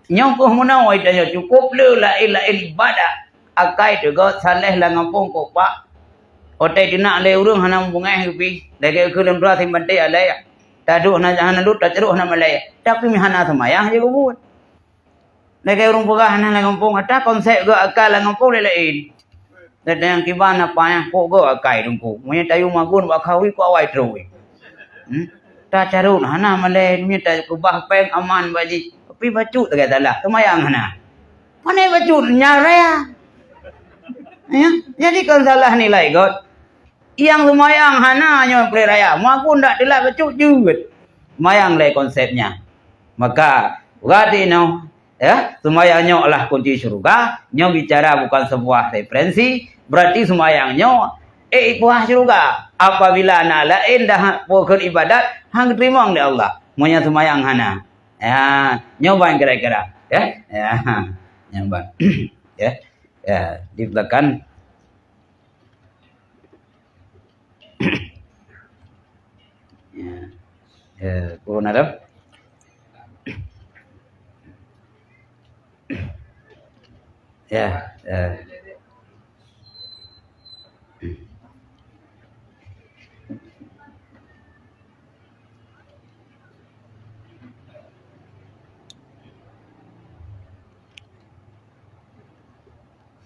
Nyoe keuh meunoe tanyoe cukup le laén-laén ibadat. Akai teugot saleh lam gampông kok pak. Otai teunak lé ureueng hana meubungeh geupi. Lagèe keu lôn dua simbante alai. Taduek hana, hana lut, tacarok hana malai. Tapi meuhana seumayang je geubuet. Lagèe ureueng peugah hana lam gampông, ata konsep geuh akai lam gampông laén-laén. Dan nyang kiban apa nyang kok geuh akai teungku. Meunyoe tayue magun bak kawi kok awai trok. Hmm? Tacarok hana malai, meunyoe takeubah péng aman bak jih. Tapi bacut lagèe salah, seumayang hana. Pane bacut nyan raya. Ya, jadi kon salah nilai göt. Nyang seumayang hana nyoe peuraya raya, magun dak teulat bacut jeuet. Seumayang lé konsepnya. Maka, berarti nyoe, ya, seumayang nyoe adalah kunci syurga, nyoe bicara bukan sebuah referensi, berarti seumayang nyoe, eh, kuah syurga. Apabila na laén dah peue kheun ibadat, han geuteurimong lé Allah. Meunyoe seumayang hana. Ya, nyoe ban kira-kira, ya. Ya, nyoe ban. Ya. Ya, di belakang. Ya. Ya, turun ada. Ya, ya.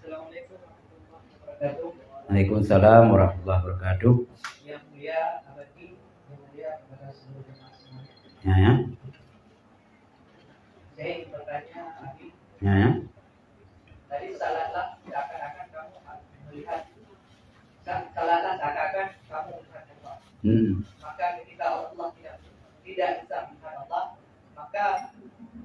Assalamualaikum warahmatullahi wabarakatuh. Waalaikumsalam warahmatullahi wabarakatuh. Yang Mulia Abadi, yang mulia kepada seluruh jemaah semuanya. Ya, ya. Saya ingin bertanya, Abi. Ya, ya. Tadi salatlah seakan-akan kamu melihat, sa-, salatlah seakan-akan kamu melihat Allah. Hmm. Maka ketika Allah tidak, tidak bisa melihat Allah, maka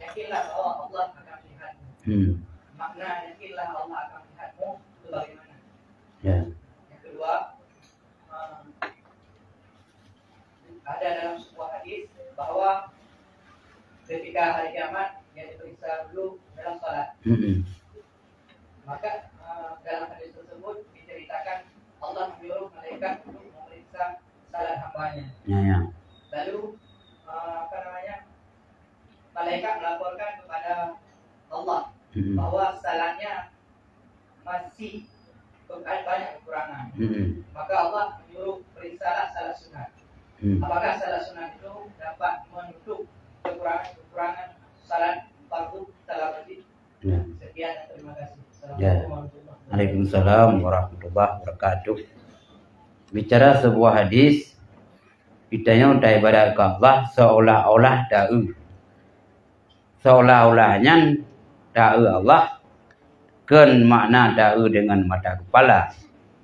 yakinlah bahwa Allah akan melihatmu. Hmm. Makna yakinlah Allah akan melihatmu itu bagaimana? Ya. Yang kedua, eh, ada dalam sebuah hadis bahwa ketika hari kiamat yang diperiksa dulu adalah salat. Hmm. Maka, eh, dalam hadis tersebut Ya, ya. Lalu, eh, apa namanya, malaikat melaporkan kepada Allah Hmm. bahwa salatnya masih banyak kekurangan. Hmm. Maka Allah menyuruh periksalah salat sunat. Hmm. Apakah salat sunat itu dapat menutup kekurangan-kekurangan salat fardu, salat wajib? Ya. Sekian, terima kasih. Ya. Assalamualaikum warahmatullahi wabarakatuh. Waalaikumsalam warahmatullahi wabarakatuh. Bicara sebuah hadis, geutanyoe taibadat keu Allah seolah-olah taeu. Seolah-olah nyan taeu Allah, kon makna taeu deungon mata keupala,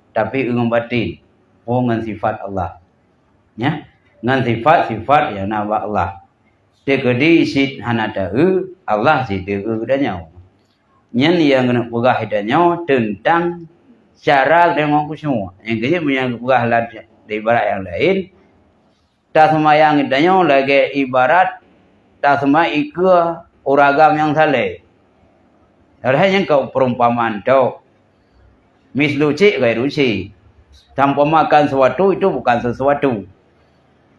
tapi eu ngon batin, oh, ngon sifat Allah. Ya, ngon sifat-sifat nyang na bak Allah. Teukeudi cit hana taeu, Allah cit taeu geutanyoe. Nyan nyang keuneuk peugah geutanyoe teuntang cara deungon khusyuk. Nyang keujeuet meunyoe geupeugah lam ibarat nyang laén, taseumayang geutanyoe lagée ibarat taseumayang ikeue ureueng agam nyang saleh. Padahai nyan ka peurumpamaan tok. Mislu syai' ghairu syai'. Tanpa makan sesuatu itu bukan sesuatu.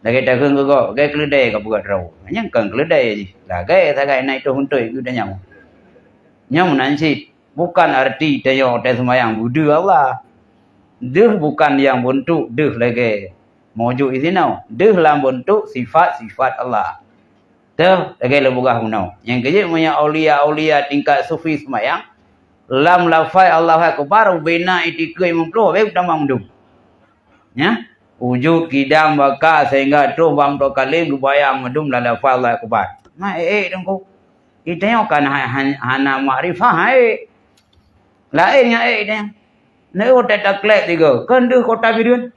Lagée takheun keu gob, lagée keuleudée ka peugah droe. Nyan kon keuleudée jih. Lagée sagai na itôh untôi geutanyoe. Nyan meunan cit. Bukan arti tanyoe taseumayang beudeue Allah. Deuh bukan nyang beuntuk deuh lagée meuju isinoe. Deuh lam beuntuk sifat-sifat Allah. Teuh, lagée lôn peugah bunoe. Nyang keujeuet meunyoe aulia-aulia tingkat sufi seumayang, lam lafai Allahu Akbar, ubena itikeue limong ploh, habéh tamong mandum. Nya, wujud, kidam, baka, sehingga troh bang tok kalim geubayang mandum lam lafai Allahu Akbar. Na ék-ék teungku. Geutanyoe kan ha-, han-, hana makrifah, ék. Laén ngon ék nyan. Neu tét taklek tiga, kon deuh kota Bireuen.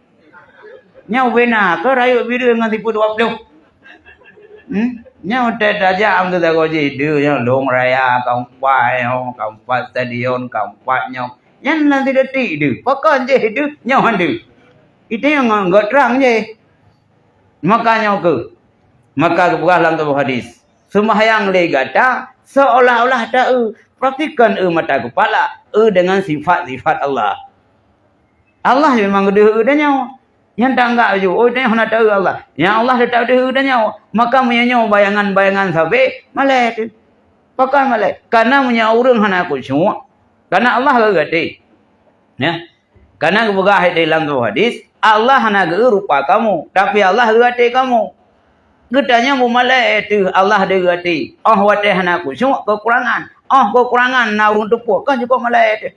Nyoe bena, kon rayeuk Bireuen ngon sipeuet dua ploh. Hmm? Nyoe tét tajak am teusagoe jih deuh nyoe Lông Raya, ka empat nyoe, ka empat stadion, ka empat nyoe. Nyan lam sidetik deuh. Pakon jih deuh, nyoe han deuh. Itu nyang ngon geutrang jih. Maka nyoe keuh, maka geupeugah lam saboh hadis, "Seumayang lé gata seolah-olah taeu, praktikan eu mata keupala, eu deungon sifat-sifat Allah." Allah memang geudeuh eu tanyoe. Nyang tanggap ju, oh, tanyoe hana taeu Allah. Nyang Allah teutap deuh eu tanyoe. Maka meunyoe nyoe bayangan-bayangan sabe, malée teuh. Pakon malée? Karena meunyoe ureuëng hana khusyuk, karena Allah geugeu até. Ya. Karena geupeugah di lam saboh hadis, "Allah hana geu rupa kamoe, tapi Allah geu até kamoe." Geutanyoe meumalée teuh Allah deuh geu até. Óh watée hana khusyuk, keukurangan. Óh keukurangan na ureuëng teupeue, kan cukôp malée teuh.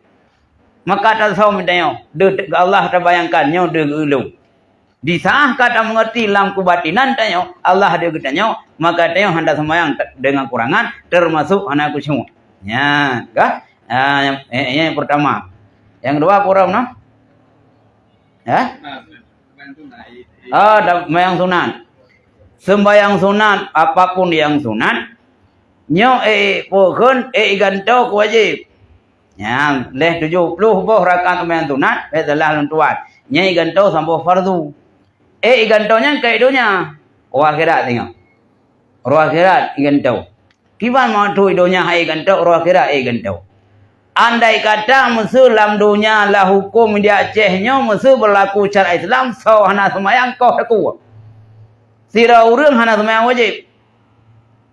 Maka tasawöm tanyoe, deuh Allah tabayangkan nyoe deuh geu lôn. Di saat ka tameungerti lam keubatinan tanyoe, Allah deuh geutanyoe, maka tanyoe hana seumayang deungon kurangan, teumasok hana khusyuk. Nyan, ka? Ah, nyang, eh, nyang pertama. Nyang kedua, apa ureuëng, noh? Hah? Ah, da-, sembahyang sunat. Sembahyang sunat, apapun yang sunat, nyoe, eh, pohon, eh, iganto keu wajéb. Nyan, leh tujoh ploh boh rakaat sembahyang sunat, eh, salah lôn tuan. Nyan iganto saboh fardu. Eh, iganto nyan keu donya. Roh akhirat singoh. Roh akhirat iganto. Kiban meutuih donya hai gantok, roh akhirat hai gantok. Andai kata meuseu lam donya lah huköm di Aceh nyoe meuseu beulaku syara Islam, soe hana seumayang koh takue. Sidroe ureuëng hana seumayang wajéb.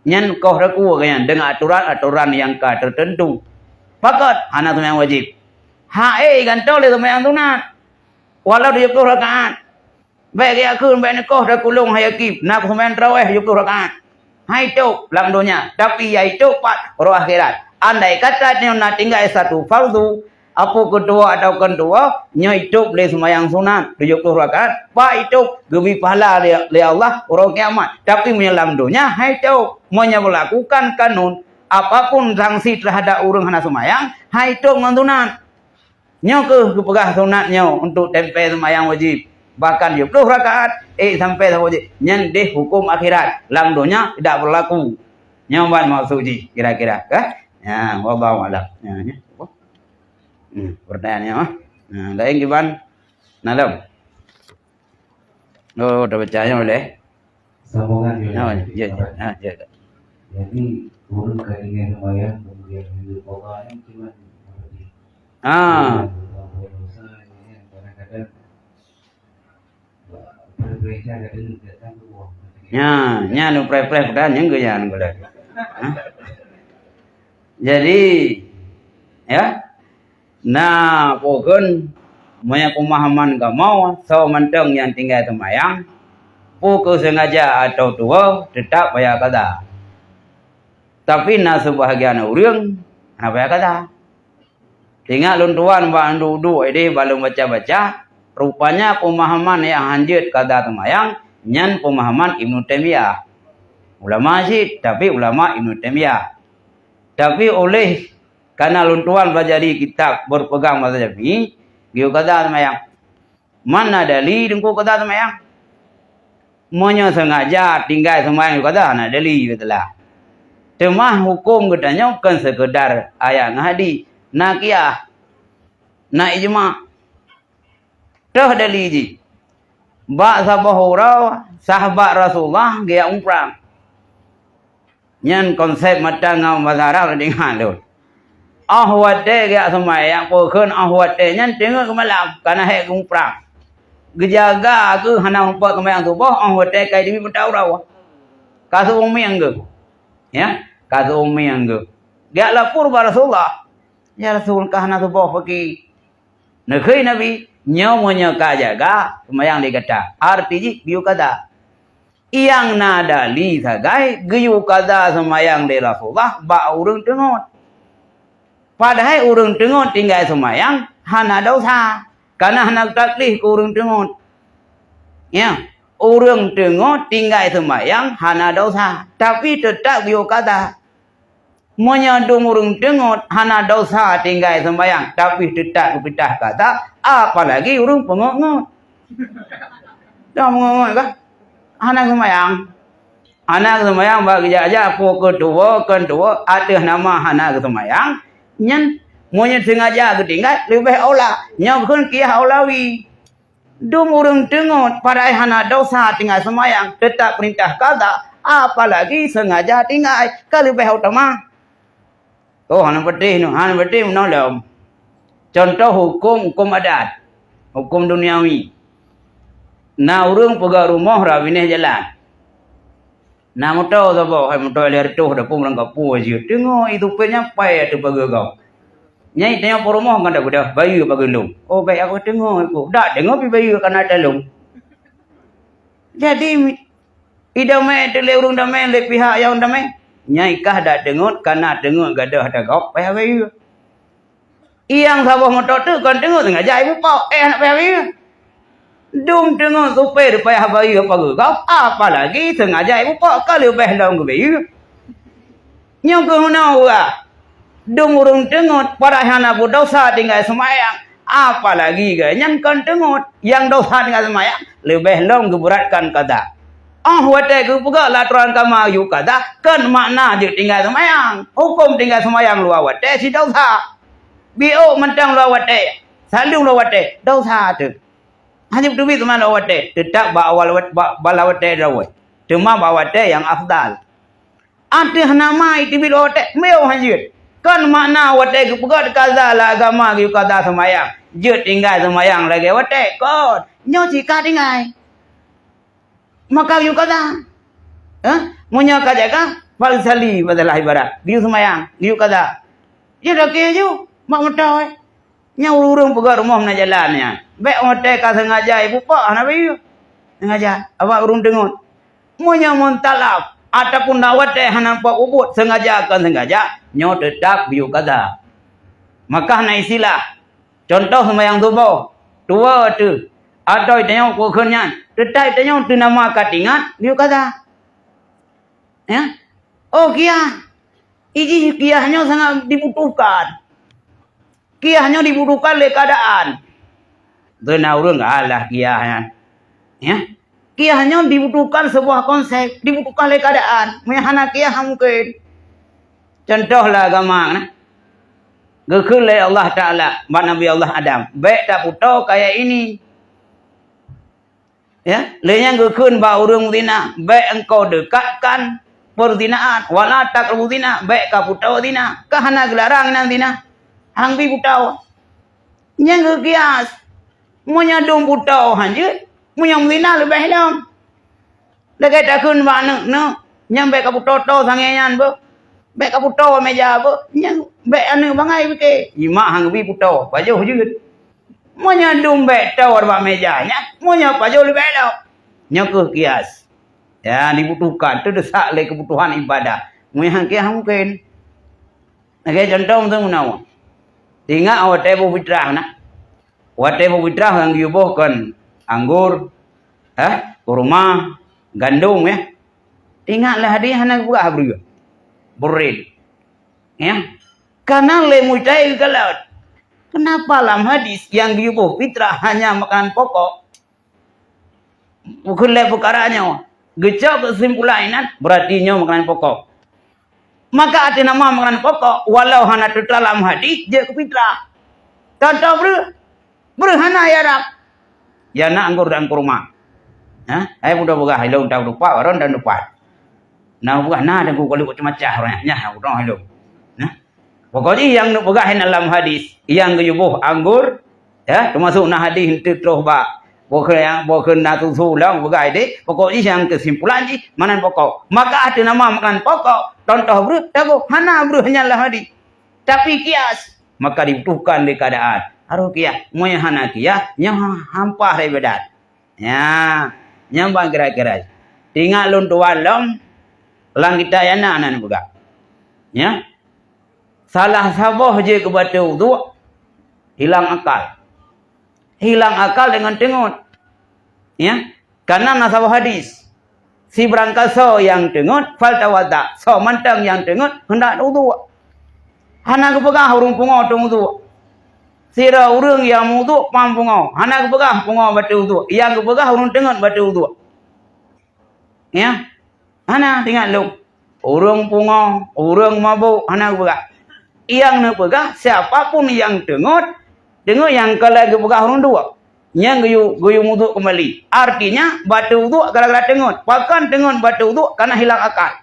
Nyan koh takue geuh nyan deungon atoran-atoran nyang ka teuteuntu. Pakon hana seumayang wajéb. Hai gantok lé seumayang sunat. Walau tujoh ploh rakaat. Bék geujak kheun bék neukoh takulông hai akib, na peuseumayang tarawéh tujoh ploh rakaat. Hai tôb lam donya, tapi hai tôb pat roh akhirat. Andai kata nyoe na tinggai satu fardu, apoh keutua atawa kon tuwoe, nyoe itôb lé seumayang sunat tujoh ploh rakaat, pat itôb geubri pahala lé, lé Allah uroe kiamat. Tapi meunyoe lam donya, hai tôb, meunyoe meulakukan kanun, apapun sanksi terhadap ureuëng hana seumayang, hai tôb ngon sunat. Nyoe kheueh geupeugah sunat nyoe untuk tempé seumayang wajéb. Bahkan tujoh ploh rakaat, eh, sampai seumayang wajéb. Nyan deh huköm akhirat. Lam donya tidak berlaku. Nyoe ban maksud jih kira-kira, kan? Ya, wallahu a'lam. Ya, ya. Hmm, pertanyaan nyoe. Nah, lain kiban? Nah, lom. Oh, dah baca nyoe leh. Sambungan dia. Oh, ya, ya. Ah, ya. Jadi, ureuëng ka ingat sembahyang, kemudian hidup Allah yang cuma Ah. Kadang-kadang, Nya, nya nu preh-preh peugah nyang geuyan geulah. Hah? Jadi, ya, na pokon meunyoe peumahaman kamoe, soe mantong nyang tinggai seumayang, peu keu sengaja atawa tuwoe, teutap bayar kada. Tapi na seubahagian ureuëng hana bayar kada. Ingat lôn tuan bak duek-duek ideh bak lôn baca-baca, rupanya peumahaman nyang hanjeuet kada seumayang nyan peumahaman Ibnu Taimiyah. Ulama cit, tapi ulama Ibnu Taimiyah. Tapi oleh karena lôn tuan belajar di kitab berpegang mazhab Syafi'i, geuyue kada seumayang. Mana dali teungku kada seumayang? Meunyoe sengaja tinggai seumayang geuyue kada, hana dali beuteulah. Teuma huköm geutanyoe kon seukeudar ayat ngon hadis, na qiyas, na ijma. Toh dali jih. Bak saboh uroe sahabat Rasulullah geujak umrah. Nyan konsep mata ngon bahasa Arab deungon lôn. Óh watée geujak seumayang, peukheun óh watée nyan teungeut keu malam, kana hék geumprang. Geujaga keuh hana mupat seumayang suboh, óh watée ka jiteubiet mata uroe. Ka seuumieng geuh. Ya, ka seuumieng geuh. Geujak lapor bak Rasulullah. "Ya Rasul, ka hana suboh peuki." Neukheun Nabi, "Nyoe meunyoe ka jaga seumayang di gata, arti jih geuyue kada." Nyang na dali sagai geuyue kada seumayang lé Rasulullah bak ureuëng teungeut. Padahai ureuëng teungeut tinggai seumayang hana desya, kana hana taklif keu ureuëng teungeut. Ya, ureuëng teungeut tinggai seumayang hana desya, tapi teutap geuyue kada. Meunyoe dum ureuëng teungeut hana desya tinggai seumayang, tapi teutap geupeutah kada, apalagi ureuëng peungeut-ngeut. Dum peungeut-ngeut kah? Hana seumayang. Hana seumayang bak geujak-jak, peue keu tuwoe, kon tuwoe, ateueh nama hana geuseumayang, nyan meunyoe sengaja geutinggai, leubeh aula. Nyoe kheun qiyas aulawi. Dum ureuëng teungeut padahai hana desya tinggai seumayang, teutap peurintah kada, apalagi sengaja tinggai, ka leubeh utama. Oh, hana peutéh nyoe, hana peutéh meunolong. Contoh huköm, huköm adat, huköm duniawi. Na ureuëng peugah rumoh rab binéh jalan. Na moto saboh, hai moto lhèe reutôh dapeueng ureuëng kampung jeuet. Teungoh i supir nyan pai ateueh pageue gob. Nyan i tanyoe peurumoh ngon tabeudôh bayeue pageue lom. Oh, bèk aku teungoh iku. Dak teungoh pih bayeue kana talom. Jadi, idamé teuh lé ureuëng damé, lé pihak nyang damé. Nyan i kah dak teungeut, kana teungeut gadôh ata gob payah bayeue. Nyang saboh moto teuh kon teungeut sengaja ipupok, eh, hana payah bayeue. Dum teungeut supir payah bayeue pageue gob, apalagi sengaja ipupok ka leubeh lom geubayeue. Nyoe keuh meunoe uroe. Dum ureuëng teungeut padahai hana beudesya tinggai seumayang, apalagi geuh nyan kon teungeut nyang desya tinggai seumayang leubeh lom geubeuratkan kada. Óh watée geupeugah lam atoran agama geuyue kada, kon makna jeuet tinggai seumayang. Huköm tinggai seumayang luwa watée cit desya. Biôk mantong luwa watée, saleuem luwa watée, desya teuh. Hana beuteubiet teuma luwa watée, teutap bak awal wat-, bak bala watée droe. Teuma bak watée nyang afdal. Ateueh nama iteubiet luwa watée, meuyeuh hanjeuet. Kon makna watée geupeugah kada lam agama geuyue kada seumayang, jeuet tinggai seumayang lagée watée. Kon, nyoe cit ka tinggai. Maka geuyue kada. Eh? Meunyoe ka jaga, fal yusalli badalah ibarat. Geuyue seumayang, geuyue kada. Jeuet lakée ju, mak meutoe. Nyan ureuëng peugah rumoh na jalan nyan. Bèk watée ka sengaja ipupok, hana bayeue. Sengaja, awak ureuëng teungeut. Meunyoe meutalaf, ataupun dak watée hana nampak ubit, sengaja kon sengaja, nyoe teutap geuyue kada. Maka na istilah, contoh seumayang suboh, tuwoe teuh, atau tanyoe peukheun nyan, teutap tanyoe teuh nama ka teuingat, geuyue kada. Ya? Oh, qiyas. Ijih qiyas nyoe sangat dibutuhkan. Qiyas nyoe dibutuhkan lé keuadaan. Beuna ureuëng alah qiyas nyan. Ya? Qiyas nyoe dibutuhkan sebuah konsep, dibutuhkan lé keuadaan. Meunyoe hana qiyas, hana mungken. Contoh lah agama na. Geukheun lé Allah Taala bak Nabi Allah Adam, "Bèk taputoe kayèe ini." Ya, lé nyan geukheun bak ureuëng zina, "Bèk engkau dekatkan perzinaan, wala taqrabu zina, bèk kaputoe zina." Ka hana geularang inan zina? Hang bi putoe. Nyan geukias. Meunyoe dum putoe hanjeuet, meunyoe meuzina leubeh lom. Lagèe takheun bak aneuk-aneuk, nyan bèk kapeutoe-toe sangè nyan beuh. Bèk kapeutoe bak mèja beuh. Nyan bèk aneuk bangai pike. Imak han geubi peutoe, pajoh jeuet. Meunyoe dum bèk toe bak mèja nyan, meunyoe pajoh leubèh lom. Nyoe keuh kias. Ya, dibutuhkan, teudeusak lé keubutuhan ibadah. Meunyoe han kias, han mungken. Lagèe contoh meunan meunoe. Ingat watèe boh fitrah na. Watèe boh fitrah nyang geuyue boh kon anggur, eh, kurma, gandom, ya. Ingat lé hadis hana geupeugah breueh. Burit. Ya. Kana lé mujtahid geukalon. Kenapa lam hadis nyang geuyue boh fitrah hanya makanan pokok? Bukon lé peukara nyoe. Geucok keusimpulan inan, berarti nyoe makanan pokok. Maka ateueh nama makanan pokok, walau hana teutra lam hadis, jeuet keu fitrah. Contoh breueh, breueh hana ya rab. Ya na anggur dan kurma. Ha? Hai mudah peugah ilong tahu lupa, orang dan lupa. Na peugah na dan ku kalu macam-macam orang. Nyah, aku tahu ilong. Nah. Pokok jih nyang neupeugah inan lam hadis, nyang geuyue boh anggur, ya, teumasok na hadis eunteuk troh bak, bukon nyang, bukon na susu lom peugah deh, pokok jih nyang keusimpulan jih makanan pokok. Maka ateueh nama makanan pokok, contoh breueh, taboh, hana breueh nyan lam hadis. Tapi kias, maka dibutuhkan lé keadaan. Harôh kias, meunyoe hana kias, nyoe hampah ibadat. Ya, nyan ban kira-kira. Ingat lôn tuan lom, lam kitab nyang na, na neupeugah. Ya. Salah saboh jeuet keu bateue uduk, hilang akal. Hilang akal deungon teungeut. Ya. Kana na saboh hadis. Sibarangkasoe nyang teungeut, faltawadha. Soe mantong nyang teungeut, hendak uduk. Hana geupeugah ureuëng pungo teuuduk. Sidroe ureuëng nyang meuuduk pam pungo, hana geupeugah pungo bateue uduk. Nyang geupeugah ureuëng teungeut bateue uduk. Ya. Hana, ingat lom. Ureuëng pungo, ureuëng mabök, hana geupeugah. Nyang neupeugah, siapa pun nyang teungeut, teungeut nyang ka lheueh geupeugah ureuëng duek. Nyan geuyue, geuyue muduk keumbali. Artinya, bateue uduk gara-gara teungeut. Pakon teungeut bateue uduk? Karena hilang akal.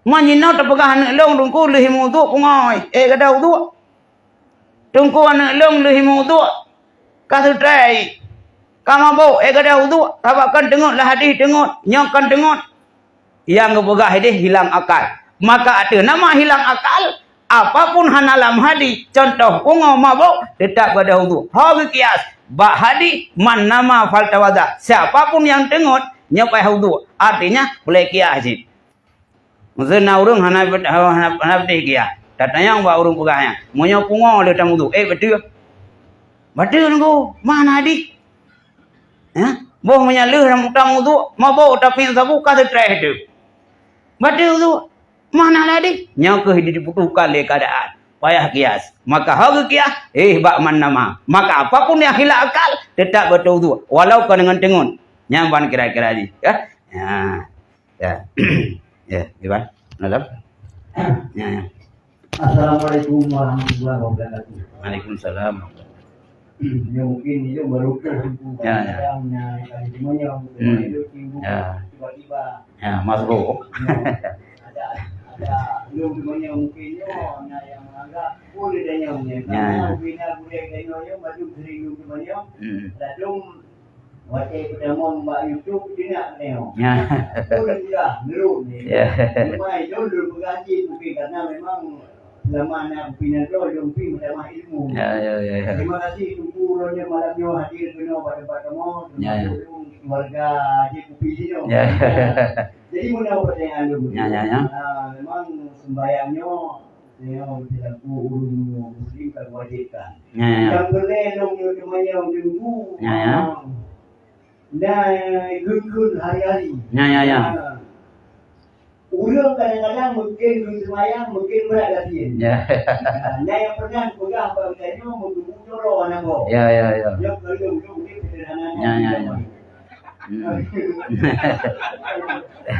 Man jinoe teupeugah aneuk lôn, Teungku lheueh muduk pungo, eh, gadôh uduk. Teungku aneuk lôn lheueh muduk, ka seutrei, ka mabök, eh, gadôh uduk. Sabab kon teungeut lah hadis teungeut, nyoe kon teungeut. Nyang geupeugah ideh hilang akal. Maka ateueh nama hilang akal, apapun hana lam hadis, contoh pungo mabök, teutap gadôh uduk. Ho geukias, bak hadis, man nama faltawadha. Siapa pun nyang teungeut, nyoe payah uduk. Artinya, peureulèe kias cit. Meuseu na ureuëng hana, hana, hana, hana peudeh kias. Tatanyong bak ureuëng peugah nyan, meunyoe pungo lheueh tamuduk, eh, bateue. Bateue Teungku, mana hadis? Ya? Boh meunyoe lheueh tam-, tamuduk, mabök tapi sabu ka seutrei teuh. Bateue uduk, mana hadis? Nyoe keuh dibutuhkan lé keadaan. Payah kias. Maka ho geukias, eh, bak man nama. Maka apapun nyang hilang akal, teutap bateue uduk. Walau kon deungon teungeut. Nyan ban kira-kira jih. Ya? Ya. Ya. Ya, gimana? Malam? Ya, ya. Assalamualaikum warahmatullahi wabarakatuh. Waalaikumsalam. Ya, mungkin itu baru tu. Ya, ya. Kadang-kadang, ya, kali semuanya, hmm, itu timbul, ya, tiba-tiba. Ya, masuk. Ya. Ada, ada, belum semuanya mungkin, ya, ada yang menganggap boleh tanya, ya. Ya, ya. Karena bila boleh tanya, ya, maju sering belum semuanya. Hmm. Lalu, watèe peutamong bak YouTube, teunak tengok. Ya. Pun dah sudah, nurut ni. Ya. Cuma itu dulu berganti mungkin karena memang selama anak pimpinan tu, dia mungkin bertambah ilmu. Ya, ya, ya, ya. Terima kasih Teungku Ron yang malam nyoe hadir keunoe bak tempat kamoe, ya, ya, termasuk keluarga Haji Kupi sini. Ya. Jadi, meunan pertanyaan dulu. Ya, ya, ya. Ah, memang sembahyang nyoe, nyoe selaku ureueng muslim ka diwajibkan. Ya, ya, ya. Nyang peureulèe lôn nyoe teumanyong Teungku, ya, ya, ah, na geukheun hari-hari. Ya, ya, ya. Ah. Ureueng kadang-kadang mungkin geuseumayang, mungkin brat gasien. Ya. Ah, na nyang pernah peugah bak geutanyoe, meugeubujur droe aneuk boh. Ya, ya, ya. Nyoe keuneuk udép sederhana. Ya, ya, ya. Hmm.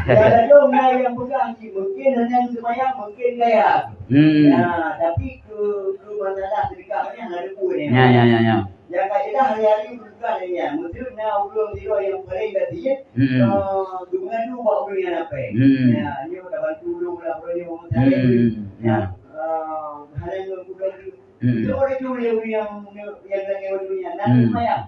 Ya, lalu na nyang peugah cit, mungkin hana seumayang, mungkin gaya. Hmm. Ya, tapi keu, keu masalah sedekah nyan ada pun, ya. Ya, ya, ya, ya. Nyang ka jeulaih hari-hari bukan nyan. Meuteuk na ureueng sidroe nyang paleng gasien, hmm, eh, geumeuadu bak ureueng nyang lapée. Hmm. Ya, nyoe ka bantu ulôn lah ureueng nyoe. Hmm. Ya. Eh, hana ngon ureueng. Hmm. Itu orang tu yang, yang, yang lagi orang tu yang nak, hmm, seumayang.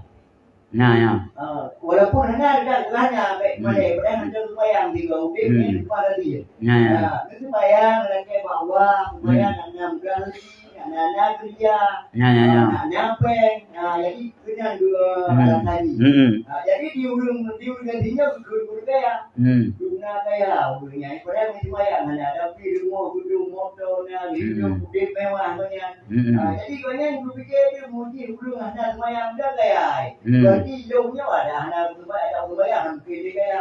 Nyan, nyan. Ah, walaupun hana dekat geuh nyan, baik Hmm. malée, padahai hana seumayang tiga udeb Hmm. nyan leupah lagi. Nyan, nyan. Ah, seumayang lakée bak Allah, seumayang Hmm. hana mudah lagi, hana, hana keureuja, Nyan, nyan, nyan. hana, hana péng. Ah, jadi keunan dua Hmm. alasan ni. Hmm. Ah, jadi di ureueng, di ureueng Gazi nyoe keu ureueng kaya. Hmm. Dum na kaya ureueng nyan, padahai seumayang hana, tapi rumoh, geudong, moto na, Hmm. hidup udeb mewah ngon nyan. Mm-mm. Ah, jadi gobnyan geupike dia muji ureueng hana seumayang dan gaya. Mm. Berarti lôn nyoe ada hana seumayang, ada seumayang mungkin dia gaya.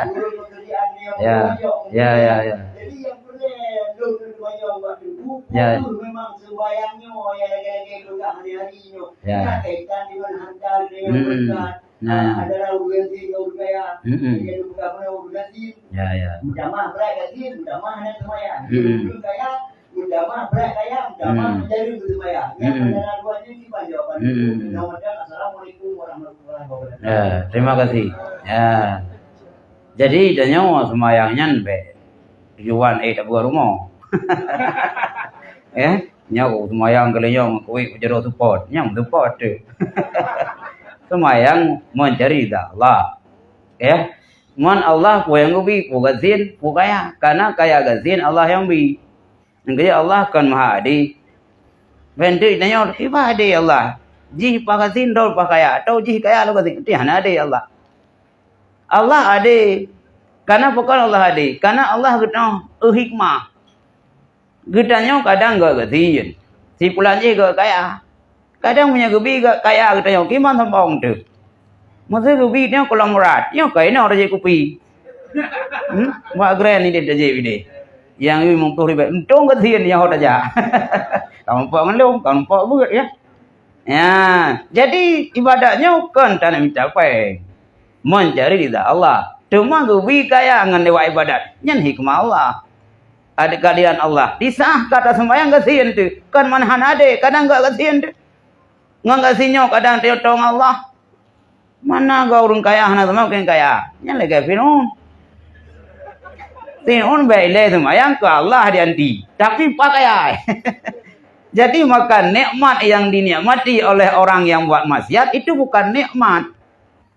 Ureueng pekerjaan dia Ya. mojok mungkin Ya, dia. ya, ya. Jadi yang pernah lôn seumayang waktu tu, Ya. Itu memang seumayang nyoe yang lagi-lagi peugah hari-hari nyoe. Ya. Nah, kaitan dengan harta dengan Mm-mm. berkat. Nah. Ah, adalah ureueng Gazi ngon ureueng kaya. Mm-mm. Jadi bukan mana ureueng Gazi. Ya, ya. Mujamah berat Gazi, mujamah hana seumayang. Mm-mm. Ureueng kaya Mujamah brat kaya, mujamah Hmm. menjadi beuseumayang. Nyang Hmm. pada dua nyoe simpan jawaban. Hmm. Mudah-mudahan. Assalamualaikum warahmatullahi wabarakatuh. Ya, terima kasih. Ya. Jadi, tanyoe seumayang nyan bèk tujuan, eh, tapeugah rumoh. Eh, nyoe seumayang keulinyong kuwit peujaroe support. Nyang support tu. Seumayang mencari ridha Allah. Ya. Ngon Allah peue nyang geubi, peue gasien, peue kaya. Karena kaya gasien Allah nyang bi. Nyang keuh Allah kon maha adé. Ban teuk tanyoe, kiban adé Allah. Jih paih gasien, droe paih kaya, atau jih kaya lom gasien. Nyan hana adé Allah. Allah adé. Kana pakon Allah adé? Kana Allah geutanyoe eu hikmah. Geutanyoe kadang gèt gasien, si pulan jih gèt kaya. Kadang meunyoe geubi gèt kaya geutanyoe, kiban sombong teuh. Meuseu geubi nyoe konglomerat, nyoe ka inoe rajée kupi. Hmm? Bak Grand idéh tajak idéh. Nyang limong ploh ribèe, untông gasien nyang ho tajak. Ka muphom ngon lôn, ka muphom beuet, ya. Ya, jadi ibadat nyoe kon taneuk mita péng. Mencari ridha Allah. Teuma geubi kaya ngon lewat ibadat. Nyan hikmah Allah. Adak kalian Allah. Di saat ka taseumayang gasien teuh. Kon meunan hana adé, kadang gèt gasien teuh. Ngon gasien nyoe kadang teuh tông Allah. Mana gèt ureueng kaya hana seumayang kaya. Nyan lagèe Fir'aun. Fir'aun bèk ilèe seumayang keu Allah di anti. Tapi paih kaya. Jadi maka nikmat yang dinikmati oleh orang yang buat maksiat itu bukan nikmat.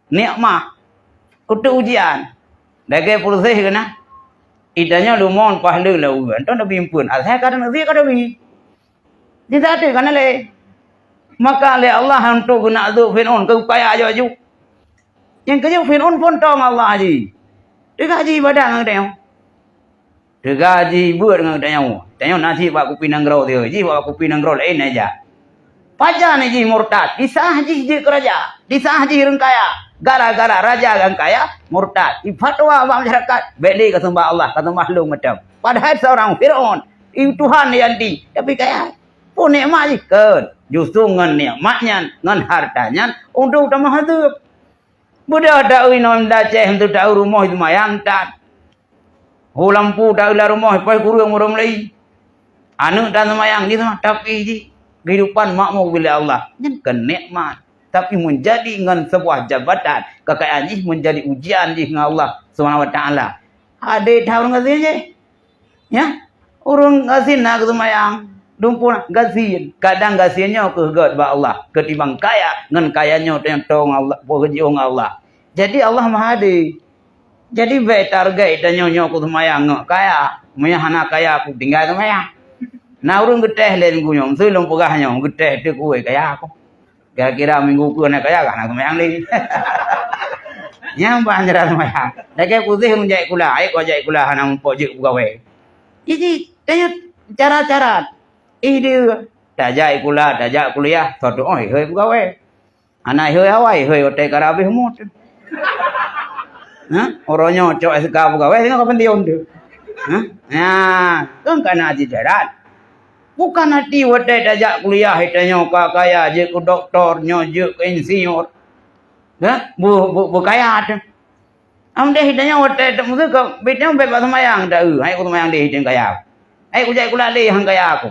Nikmat. Untuk ujian. Lagèe peureuseh keunan. Itanyoe lumon paih le laweue. Entong tabi eumpeuen. Asai ka taneuk sie ka tabi. Di saat itu kan lé. Maka lé Allah untuk geunak zeuek Fir'aun keu kaya aju-aju. Nyang keujeuet Fir'aun phon tông Allah jih. Teuka jih ibadat ngon geutanyoe. Teuga jih beuet ngon geutanyoe. Tanyoe na cit bak kupi nanggroe teuh, jih bak kupi nanggroe laén na jak. Pajan jih murtad, di saat jih jeuet keu raja, di saat jih ureueng kaya. Gara-gara raja nyang kaya murtad, ifatwa bak masyarakat, bèk lé ka seumbah Allah, ka seumbah lôn mantong. Padahai seurang Fir'aun, i Tuhan nyang di, tapi kaya. Peue nikmat jih? Kon, justru ngon nikmat nyan, ngon harta nyan, untuk tamah azeueb. Beudôh taeu inoe Aceh, untuk taeu rumoh seumayang that. Ho lampu taeu lam rumoh, paih kureueng ureueng meulayi. Aneuk tan seumayang jih, tapi jih kehidupan makmur bilé Allah. Nyan kon nikmat, tapi meunjadi ngon sebuah jabatan, kekayaan jih meunjadi ujian jih ngon Allah Subhanahu wa Taala. Adé that ureueng gasien jih. Ya? Ureueng gasien na geuseumayang, dumpeue gasien. Kadang gasien nyoe keuh gèt bak Allah, keutimbang kaya, ngon kaya nyoe teuntông Allah, peugeujong Allah. Jadi Allah Maha Adé. Jadi bèk target tanyoe nyoe keu seumayang ngon kaya. Meunyoe hana kaya, kutinggai seumayang. Na ureueng geutéh lé minggu nyoe, meuseu lôn peugah nyoe, geutéh teuh kuweh kaya aku. Kira-kira minggu keu na kaya, ka na seumayang lé. Nyang bah cara seumayang. Lagèe putih meujak sikula, ai kok jak sikula hana muphom jeuet peugawée. Jadi, tanyoe cara-cara. Ih, dia tajak sikula, tajak kuliah, soe tu'oh ihôi peugawée. Hana ihôi awai, ihôi watèe ka habéh umur. Hah? Uroe nyoe cok S K peugawée, singoh ka pensiun tu. Hah? Nah, kan kana jijarat. Bukan arti watèe tajak kuliah, tanyoe ka kaya, jeuet keu doktor, nyoe jeuet keu insinyur. Hah? Bu, bu, bu kaya tu. Am deh tanyoe watèe teumeuseukeu, bit nyoe bèk bak seumayang taeu, hai ku seumayang deh teuh kaya. Hai ku jak sikula lé han kaya aku.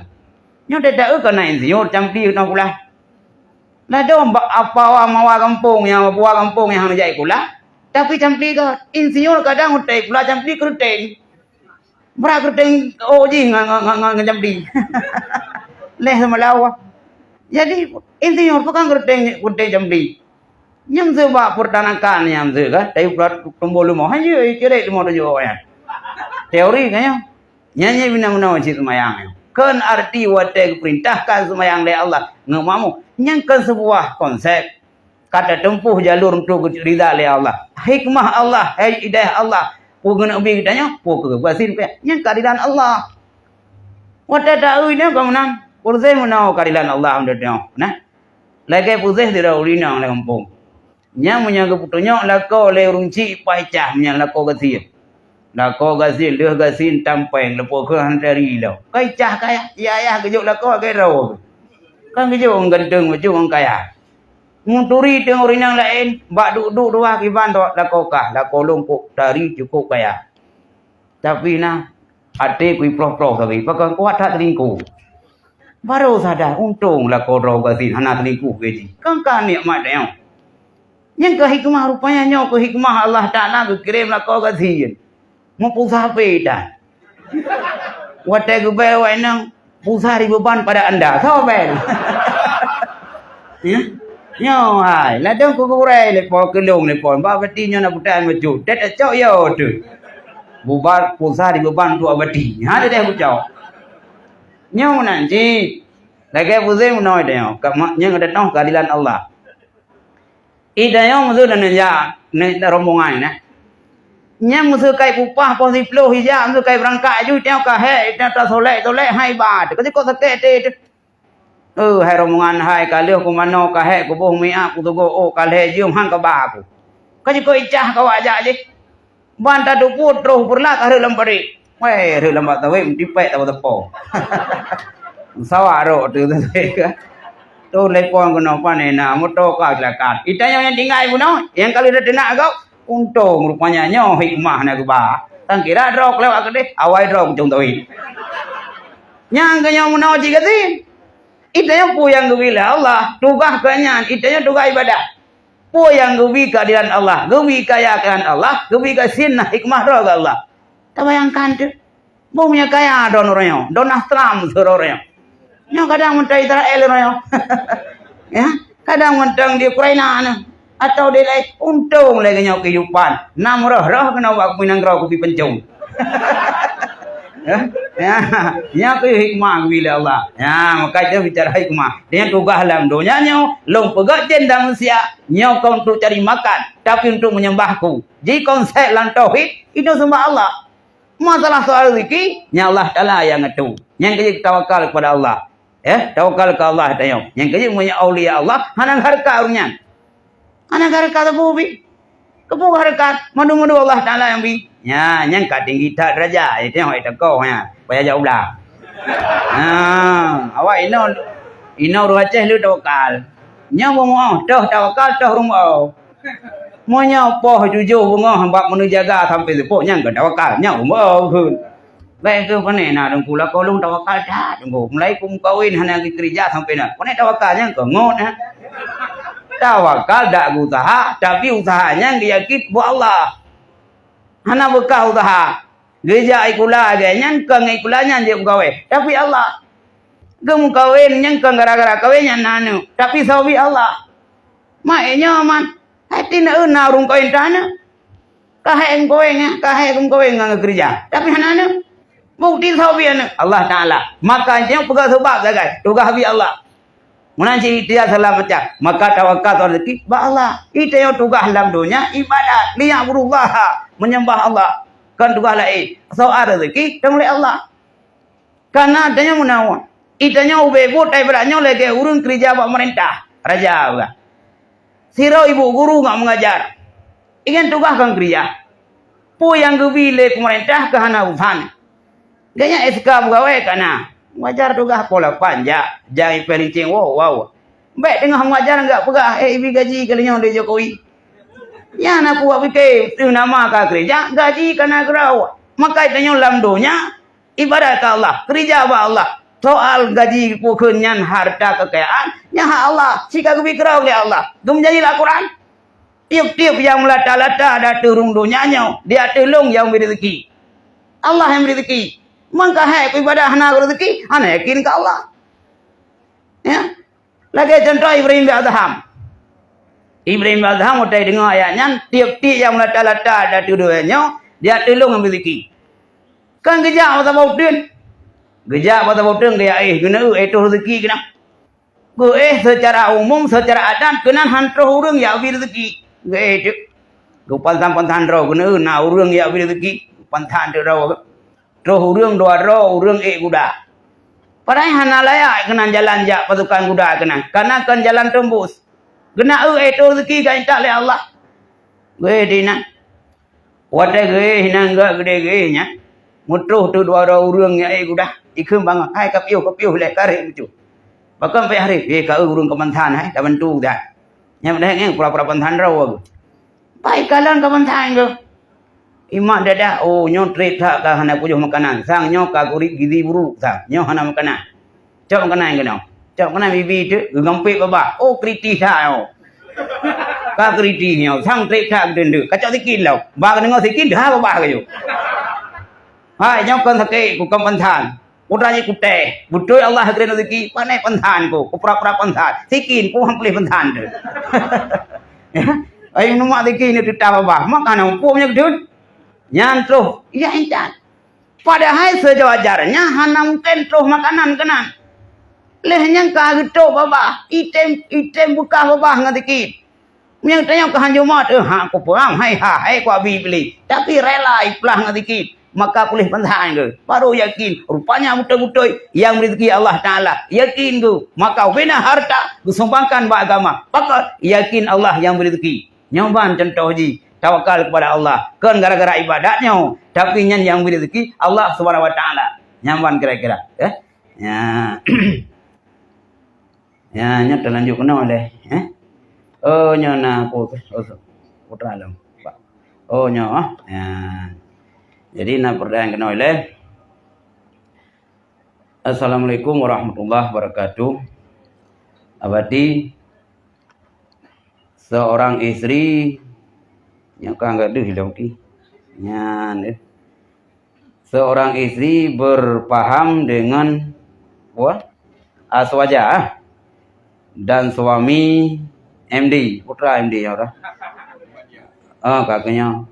Nyoe teuh taeu ka na insinyur, campli keunoe pula. Ladôm bak apa wa mawa gampông nyang, buwa gampông nyang han jak sikula, tapi campli ka. Insinyur kadang watèe sikula campli keureuteng. Brat geureuteng ôk jih ngon, ngon, ngon, ngon, ngon jambi. Lheuh seumalam. Jadi, insinyur peue kan geureuteng, geureuteng jambi. Nyang seuh bak peurtanakan nyang seuh ka, tapi pula tumbôh leumo. Hanjeuet, cirek leumo tujoh awak nyan. Teori ka nyoe. Nyan nyang meunan-meunan cit seumayang nyoe. Kon arti watée geupeurintahkan seumayang lé Allah ngon makmum. Nyan kon seubuah konsep. Ka tatempuh jalur untuk ridha lé Allah. Hikmah Allah, hidayah Allah. Peue geuneuk bi geutanyoe, peue keu geubasin pih. Nyan keadilan Allah. Watée taeu nyan ka meunan. Peue meunoe keadilan Allah meunan. Nah. Lagée peue sidroe ureueng inong lam gampông. Nyan meunyoe geupeutunyok lakoe lé ureueng chik paih cah meunyoe lakoe gasien. Lakoe gasien, lheueh gasien tampéng, leupah kheueh hana tari lom. Kai cah kayah, yah-yah geujok lakoe lagée droe. Kan geujok ureueng ganteng, bacut ureueng kaya. Meuturi teungoh ureueng inong laén, bak duek-duek dua kiban lakoe kah, lakoe lôn kok tari cukôp kaya. Tapi na, até kui ploh-ploh sabe, pakon kuat that selingkuh. Barô sadar, untông lakoe droe gasien hana selingkuh lé jih. Kan ka nikmat nyoe. Nyan keuh hikmah, rupanya nyoe keuh hikmah Allah Taala geukirém lakoe gasien. Meupusah pih tan. Watée geubée awak inong, pusah dibeban pada anda. Soe bée? Ya? Nyoe hai, ladôm keu gurée lé po, keu lôn lé po. Bak peti nyoe na putai meucut. Tét tacok yo tu. Bubar pusah dibeban tuak peti. Ha, deh kucok. Nyoe meunan cit. Lagée peue meunoe tanyoe, ka ma-, nyang teutoh keadilan Allah. Ih, tanyoe meuseu neuneuk jak, neuneuk rombongan nyan. Nyan meuseu kai pupah poh siploh ijak, meuseu kai beurangkat aju, tanyoe ka hék, tanyoe tasolek-solek, hai ba, teuka jikok sakét até teuh. Eh, hai rombongan hai, ka lheueh kumanoe, ka hék kuboh miak, kutugoe ôk, ka lhée jeuem han kaba ku. Ka jikok icah kawak jak jih. Ban tateupeue troh peureulak ka rhot lam parit. Weh, rhot lam bak tawét meutipék saboh teupông. Sawa rhot tu tawét ka. Thon lé phon keunoe pane na, moto ka silakan. Ih, tanyoe nyang tinggai bunoe, nyang ka lheueh teunak gob. Untông rupanya nyoe hikmah na geuba. Tan kira droe keulewat keudeh, awai droe kucông tawét. Nyang keu nyoe meunoe cit gasien. Ih, tanyoe peue nyang geubri lé Allah, tugaih keu nyan, ih, tanyoe tugaih ibadat. Peue nyang geubi keuadilan Allah, geubi kaya keuadaan Allah, geubi gasien na hikmah droe geuh Allah. Tabayangkan teuh, boh meunyoe kaya droe uroe nyoe, Donald Trump sidroe uroe nyoe. Nyoe kadang mantong Israel uroe nyoe. Ya, kadang mantong di Ukraina na. Atau di laén, untông lagée nyoe keuhidupan. Nam roh-roh keunoe bak kupi nanggroe kupi pencong. Ya, ya, nyan keuh hikmah geubi lé Allah. Ya, maka itu bicara hikmah. Dia tugaih lam donya nyoe, lôn peugét cit dan manusia, nyoe kon untuk cari makan, tapi untuk menyembah-Ku. Jadi konsep lam tauhid, itu sembah Allah. Masalah soal rezeki, nyan Allah Taala nyang ngatur. Nyang keuh tawakal kepada Allah. Eh, tawakal keu Allah tanyoe. Nyang keuh meunyoe aulia Allah, hana hareukat ureueng nyan. Hana hareukat sapeue bi. Keupeue hareukat? Madu-madu Allah Taala nyang bi. Nya, nyang ka tinggi that derajat. Eh, tengok, eh, teukoh nya. Payah jak u blah. Ha, awak inoe, inoe ureueng Aceh le tawakal. Nyoe beungoh, toh tawakal, toh rumoh. Meunyoe poh tujoh beungoh bak meuneujaga sampai seupôt, nyan kon tawakal, nyan rumoh. Bék keuh pane na teungku, lakoe lôn tawakal that teungku. Mulai kumeukawen hana geukeurija sampoe na. Pane tawakal nyang keu ngon, ha. Tawakal dak geuusaha, tapi usaha nyan geuyakin bak Allah. Hana beukah usaha. Geujak sikula lagée nyan, kon ngon sikula nyan jeuet meugawée. Tapi Allah. Geumeukawen nyan kon gara-gara kawen nyan na aneuk, tapi sabab Allah. Mak, eh, nyoe man. Hai tin na ureueng kawen teuh aneuk. Ka hék meukawen, eh, ka hék meukawen ngon geukeurija. Tapi hana aneuk. Bukti sabab aneuk Allah Taala. Maka nyoe peugah sabab sagai. Tugaih bi Allah. Meunan cit ikhtiar salah macam. Maka tawakal soal rezeki bak Allah. Ita nyoe tugaih lam donya ibadat. Liya'budullaha. Menyembah Allah. Kon tugaih laén. Soal rezeki, teumeulée Allah. Kana tanyoe meunawan. Itanyoe ubé buet daripada nyoe lagée ureuëng keurija bak pemerintah. Raja, bah. Sidroe ibu guru ngon mengajar. Ingat tugaih kon keurija. Peue nyang geubi lé pemerintah keu hana urusan. Gaya S K pegawai kana. Mengajar tugaih pola panjak, jai pelincing, wow, wow. Bék teungoh mengajar enggak peugah, eh, ibi gaji kali nyoe lé Jokowi. Nyan aku wak pike, tu nama ka keurija, gaji kana keurau. Maka itanyoe lam donya, ibadat keu Allah, keurija bak Allah. Soal gaji, pukon nyan harta kekayaan, nyan hak Allah, sika geubi keurau lé Allah. Geumeujanji lam Al-Quran, tiep-tiep nyang meulata-lata di ateueh rhueng donya nyoe, di ateueh lôn nyang bri rezeki. Allah nyang bri rezeki. Mangka hai ku ibadat hana rezeki, hana yakin keu Allah. Ya. Lagée contoh Ibrahim bin Adham. Ibrahim bin Adham watèe deungoe ayat nyan, tiep-tiep nyang meulata-lata di ateueh donya nyoe, jitulông ngon beureuzeukri. Kan geujak bak saboh uteuen. Geujak bak saboh uteuen geujak éh, geuneuk éh troh reuzeuki keunan. Geuéh seucara umum, seucara adat, keunan han troh ureueng jak bri reuzeuki. Geuéh teuk. Geupansan-pansan droe keuneuk na ureueng jak bri reuzeuki. Geupansan teuk droe. Troh ureueng dua droe, ureueng ék guda. Padahai hana layak keunan jalan jak pasukan guda keunan. Kana kon jalan teumbus. Geuneuk éh troh reuzeuki ka intat lé Allah. Geuéh di inan. Watèe geuéh inan geuh geudeh geuéh nyan, meutroh teuk dua droe ureueng nyang ék guda, ikheun bangai, "Hai ka piôh, ka piôh lé, ka rhét bacut." "Pakon payah rhét?" "Eh, ka eu ureueng keumantan hai, tabantu that." Nyan padahai nyan pura-pura pantan droe geuh. Pai kalon keumantan geuh. Imat dadah, "Oh, nyoe trép that ka hana pujôh makanan. Sang nyoe ka guri gizi buruk sang. Nyoe hana makanan." Cok meukeunai keunoe. Cok meukeunai bibi teuk geugampék babah. Oh, kritis that nyoe. Ka kritis nyoe, sang trép that geuteundeuk. Kacok sikin lom. Ba geudeungoe sikin, deuha babah geuyue. Hai, nyoe kon sakét, kon pantan. Putra jih kutéh. Beutôi Allah geukirém rezeki, pané pantan ku, ku pura-pura pantan. Sikin ku han puléh pantan teuk. Ai, numak sikin nyoe teutap babah. Maka na muphom nyoe geudeun. Nyan troh, iya intat. Padahai seujawajarnya hana mungken troh makanan keunan. Lheueh nyan ka geutrok babah, item, item beukah babah ngon sikin. Meunyoe tanyoe ka hanjeuet mot, eh, ha, kupeuram, hai ha, hai kuabi Iblih. Tapi rela iplah ngon sikin. Maka puléh pantan geuh. Baru yakin, rupanya beutôi-beutôi nyang bri rezeki Allah Taala. Yakin geuh, maka ubena harta geusumbangkan bak agama. Pakon? Yakin Allah nyang bri rezeki. Nyoe ban cuntoh jih, tawakal kepada Allah. Kon gara-gara ibadat nyoe, tapi nyan nyang bri rezeki Allah Subhanahu wa Taala. Nyan ban kira-kira, eh? Ya. Ya, nyoe teulanjut keunoe lé, eh? Oh, nyoe na pu-, oh, putra lom. Oh, nyoe, ah. Ya. Jadi na peurtanyaan keunoe lé. Assalamualaikum warahmatullahi wabarakatuh. Abadi, seorang istri, nyoe ka anggap deuh ilong ki. Nyan, eh. Seorang istri berpaham dengan, wah, Aswaja, ah, dan suami M D, putra M D nyoe dah. Ah, kakaknya.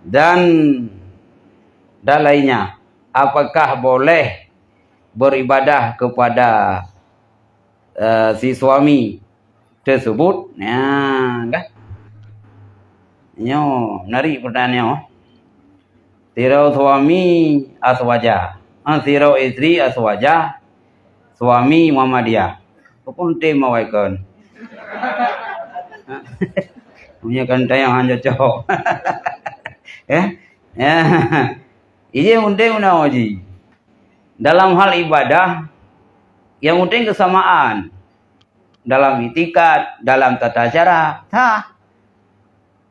Dan, dan lainnya, apakah boleh beribadah kepada, eh, si suami tersebut? Nah, kan? Nyoe, menarik pertanyaan nyoe. Sidroe suami Aswaja. Ah, sidroe istri Aswaja, suami Muhammadiyah. Apa pun tem awai kon. Punya kan tayang hanya cocok. Eh? Ya. Ije meunteng meunan uji. Dalam hal ibadah, yang penting kesamaan. Dalam itikad, dalam tata cara, sah.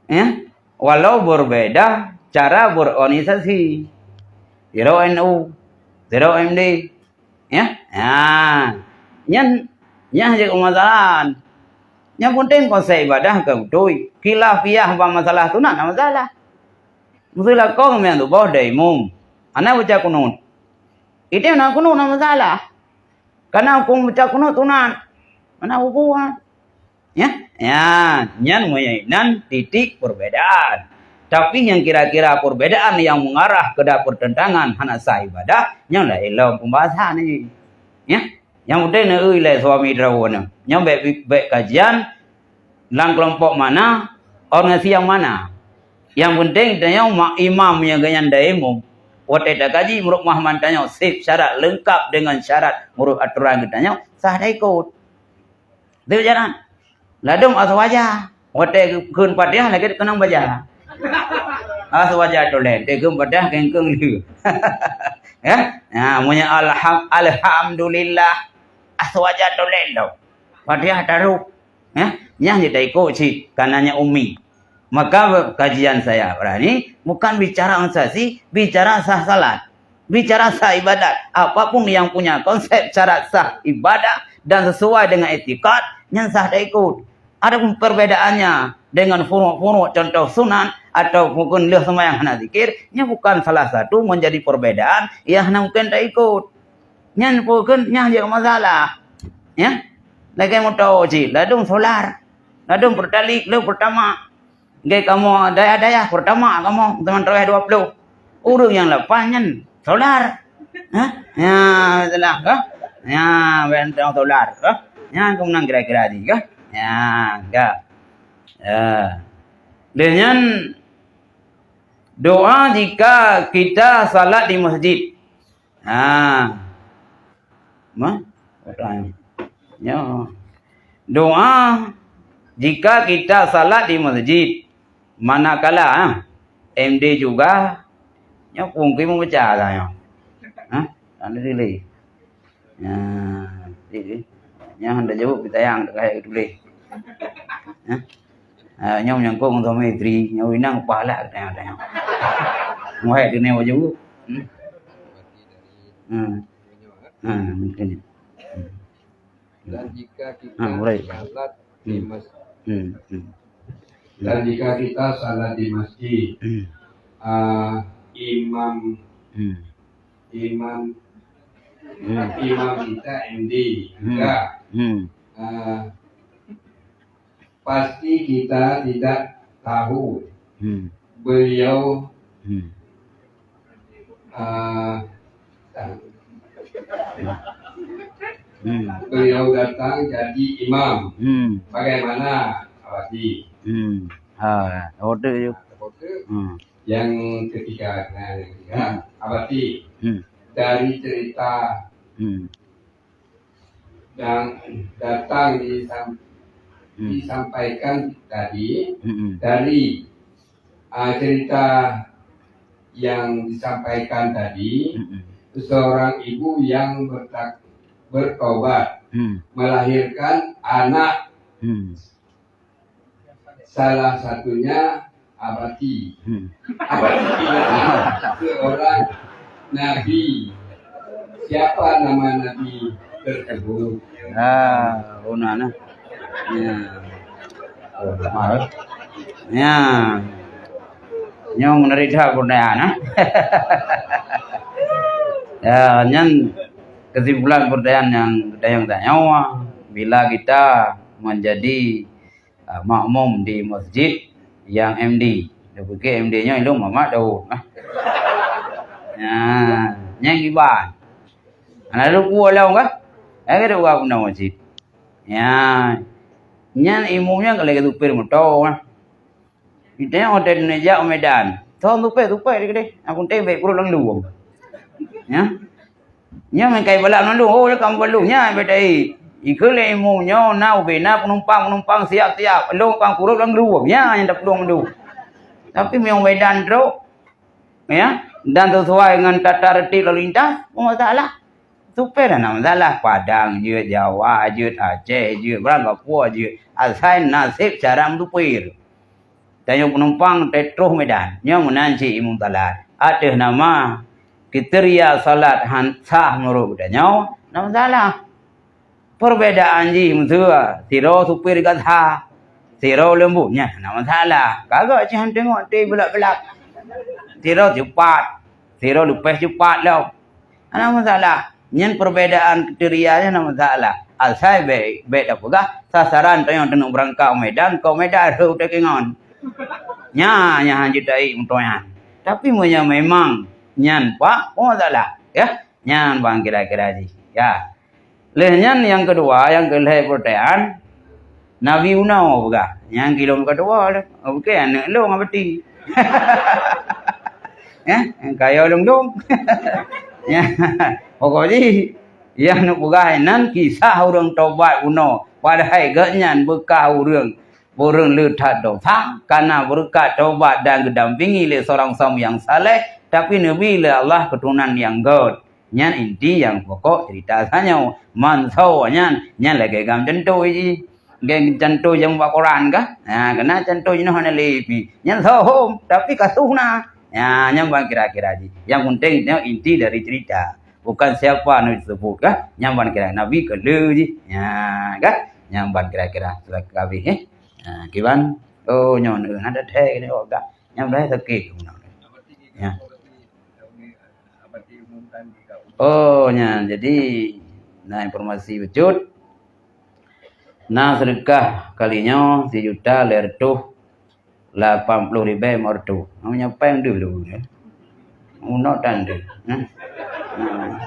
Ya? Walau berbeda cara berorganisasi. Sidroe N U, sidroe M D. Ya? Ya. Nyan, nyan jadi permasalahan. Yang penting konsep ibadah ka beutôi. Khilafiyah bak masalah sunat, hana masalah. Meusila kong meunan tuboh dai imum. Hana baca kunut. Itu na kunut, hana masalah. Karena hukum baca kunut sunat. Mana hukum? Ya, ya, nyan meunan titik perbedaan. Tapi nyang kira-kira perbedaan yang mengarah kepada pertentangan hana sah ibadah, nyan laén lom pembahasan ni. Ya, nyang udeb neueu lé suami droe nyoe. Nyoe bèk, bèk kajian lam kelompok mana, organisasi yang mana. Yang penting tanyoe mak imam nyang geuhnyan dai imum. Watèe takaji meureumpah man tanyoe sép syarat leungkap deungon syarat meureuh atoran geutanyoe, sah taikot. Teujaran. Ladôm Aswaja. Watèe kheun Fatihah lagèe keunong baja. Aswaja tulen, teuh kheun Fatihah kengkeng lheueh. Ya? Nah, meunyoe alham-, alhamdulillah. Aswaja tulen tu. Fatihah taruh. Ya? Nyang jitaikot cit, karenanya ummi. Maka kajian saya hari ini bukan bicara organisasi, bicara sah salat. Bicara sah ibadat, apapun yang punya konsep syarat sah ibadah dan sesuai dengan etikad, nyan sah taikot. Adapun perbedaannya dengan furu'-furu', contoh sunat atau mungkin lheueh seumayang hana zikir, nyan bukan salah satu menjadi perbedaan yang hana mungkin taikot. Nyan bukan, nyan jadi masalah. Ya? Lagèe moto cit, ladôm solar. Ladôm Pertalite, ladôm Pertamax. Lagèe kamoe dayah-dayah Pertamax kamoe, teuma teurawèh dua ploh. Ureueng nyang lapan nyan solar. Hah? Nya, salah kah? Nya, bèk solar kah? Nya, keumeunang kira-kira jih kah? Nya, kah? Ya. Lheueh nyan, doa jika kita salat di masjid. Ha. Mah? Ya. Doa jika kita salat di masjid. Manakala, ha? M D juga. Nyoe pungki membaca lah nyoe. Ha? Ada dili. Ya, jadi, nyang hana jaweueb geutanyong, teuka tuléh. Hah? Ah, nyoe menyangkut ngon suami isteri, nyoe inong pahala geutanyong-tanyong. Wahai dunia wajah. Hmm. Hmm. Hmm, mungkin. Dan jika kita Hmm, mulai. salat di Hmm. masjid. Hmm. Hmm. Dan jika kita salat di masjid, Hmm. ah, imam Hmm. Imam, Hmm. imam kita M D Hmm. juga. Hmm. Ah, pasti kita tidak tahu Hmm. beliau, Hmm. ah, Hmm. beliau datang jadi imam. Hmm. Bagaimana, Abati? Hmm. Ha, order je. Order. Hmm. Yang ketiga, nah, yang ketiga, Hmm. Abati, Hmm. dari cerita Hmm. yang datang disam-, Hmm. disampaikan tadi, Hmm. dari, ah, cerita yang disampaikan tadi, Hmm. seorang ibu yang bertak-, bertobat, Hmm. melahirkan anak Hmm. Salah satunya Abati. Hmm. Abati adalah seorang nabi. Siapa nama nabi tersebut? Ah, oh, nah, nah. Ya. Oh, mahal. Ya. Nyoe meuneurit that peurtanyaan, ha? Ya, nyan kesimpulan peurtanyaan nyang, nyang tanyoe, bila kita menjadi ah, makmum di masjid nyang M D. Dia pikir M D nyoe ilong Muhammad Daud. Ah. Nah, nyang iban. Anak lu kuah lawan kah? Eh, kata orang guna masjid. Ya. Nyan imum nyan kalau kata supir motor. Ah. Kita yang hotel Indonesia Medan. Tahu supir, supir dia kata. Aku teh baik perut lalu. Ya. Nyan meukai balak mandum, oh, ka mubalug nyan beda. Ikeu lé imum nyoe na ubena penumpang-penumpang siap-siap. Lôn pang kureueng lam luwang. Nyan nyang taplueng mandum. Tapi meunyoe Medan trok, ya, dan sesuai ngon tata tertib lalu lintas, peue masalah? Supir hana masalah. Padang jeuet, Jawa jeuet, Aceh jeuet, barang gapoe jeuet. Asai naseb cara meusupir. Tanyoe penumpang trok troh Medan. Nyoe meunan cit imum salat. Ateueh nama kriteria salat han sah meunurot geutanyoe, na masalah. Perbedaan jih meuseu sidroe supir gata, sidroe leumbut, nyan na masalah. Kagak cit han teungoh teuh beulak-beulak. Sidroe cepat, sidroe leupah cepat lom. Hana masalah. Nyan perbedaan kriteria nyan hana masalah. Asai bèk, bèk tapeugah sasaran tanyoe taneuk beurangkat u Medan, keu Medan rhot teuh keu ngon. Nyan, nyan han jeuet taék meutoe nyan. Tapi meunyoe memang nyan pak, oh masalah. Ya, nyan bang kira-kira jih. Ya. Lheueh nyan nyang keudua, nyang keu lhèe peurtanyaan, Nabi unoe peugah, nyang kilôn keudua lé. Oke, aneuk lôn Abati. Eh, nyang kaya lôn dong. Ya, pokok jih, nyang neupeugah nyan kisah ureueng tobat unoe. Padahai geuhnyan beukah ureueng, ureueng le that desya, kana beureukat tobat dan geudampingi lé seurang suami nyang saleh, tapi neubri lé Allah keuturonan nyang gèt. Nyan inti nyang pokok cerita tanyoe. Manso nyan, nyan lagèe gam cantoi jih. Gam cantoi nyang bak koran kah? Ha, keunan cantoi jinoe hana lé pi. Nyan sohom, tapi ka seuh na. Ha, nyan ban kira-kira jih. Nyang penting nyoe inti dari cerita. Bukan siapa nyang disebut kah? Nyan ban kira Nabi keu lhèe jih. Ha, kah? Nyan ban kira-kira sudah habis, eh. Ha, kiban? Oh, nyoe na ada thèe ni, oh, kah? Nyan dah sakit. Ya. Oh, nyan. Jadi, na informasi bacut. Na seudeukah kali nyoe sijuta lhèe reutôh lapan ploh ribèe limöng reutôh. Nyoe nyang paih deuh lôn, ya. Unok tan deuh. Nah. Nah.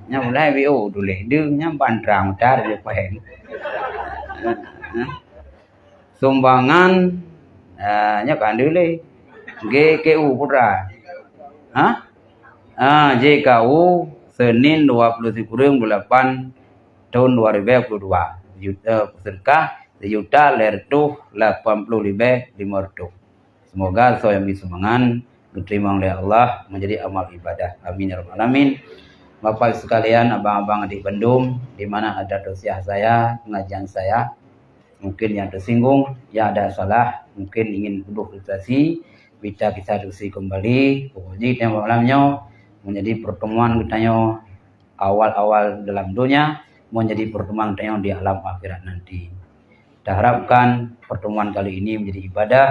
Nyang mulai W O tuléh deuh, nyang ban trang tar je paih. Nah. Sumbangan, ah, nyoe kan deuh lé. G K U Putra. Hah? Ah, J K U, Senin dua puluh sikureueng bulan lapan, tahun dua ribu dua puluh dua. Juta, seudeukah sijuta lhèe reutôh lapan ploh ribèe limöng reutôh. Semoga soe nyang bri sumbangan geuteurimong lé Allah menjadi amal ibadah. Amin ya rabbal alamin. Bapak sekalian, abang-abang, adik bandum, di mana ada tausiah saya, pengajian saya, mungkin yang tersinggung, yang ada salah, mungkin ingin butuh klarifikasi, bisa kita diskusi kembali. Pokok jih, malam nyoe menjadi pertemuan geutanyoe awal-awal dalam dunia, menjadi pertemuan geutanyoe di alam akhirat nanti. Kita harapkan pertemuan kali ini menjadi ibadah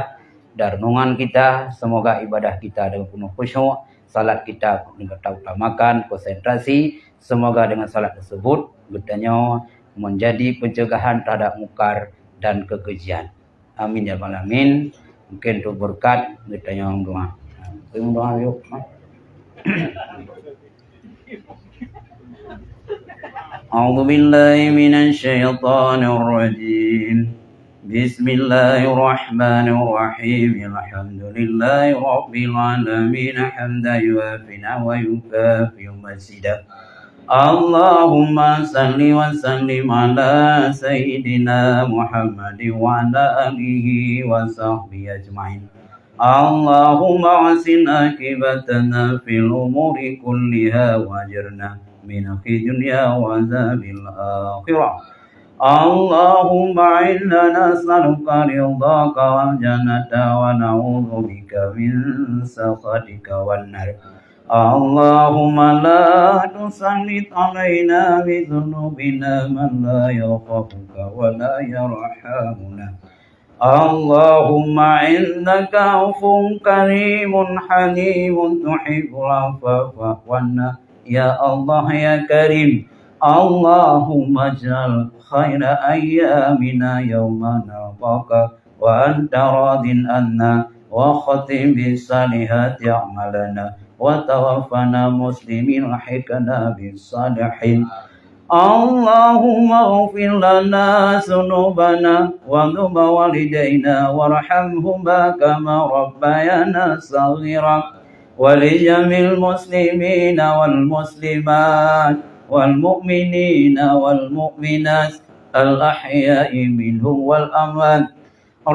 dan renungan kita. Semoga ibadah kita dengan penuh khusyuk, salat kita dengan kita utamakan, konsentrasi. Semoga dengan salat tersebut, geutanyoe menjadi pencegahan terhadap mungkar dan kekejian. Amin ya rabbal alamin. Mungkin untuk berkat, geutanyoe doa. Doa yuk. أعوذ بالله من الشيطان الرجيم. بسم الله الرحمن الرحيم. الحمد لله رب العالمين، حمدا يوافي نعمه ويكافئ مزيده. اللهم صل وسلم على سيدنا محمد وعلى آله وصحبه أجمعين. اللهم أحسن عاقبتنا في الأمور كلها وأجرنا من خزي الدنيا وعذاب الآخرة. اللهم إنا نسألك رضاك والجنة ونعوذ بك من سخطك والنار. اللهم لا تسلط علينا بذنوبنا من لا يخافك ولا يرحمنا. اللهم إنك عفو كريم حليم تحب العفو فاعف عنا. يا الله يا كريم، اللهم اجعل خير أيامنا يوم نلقاك وأنت راض عنا، واختم بالصالحات أعمالنا، وتوفنا مسلمين وألحقنا بالصالحين. اللهم اغفر لنا ذنوبنا وذنوب والدينا وارحمهما كما ربيانا صغيرا، ولجميع المسلمين والمسلمات والمؤمنين والمؤمنات الأحياء منهم والأموات.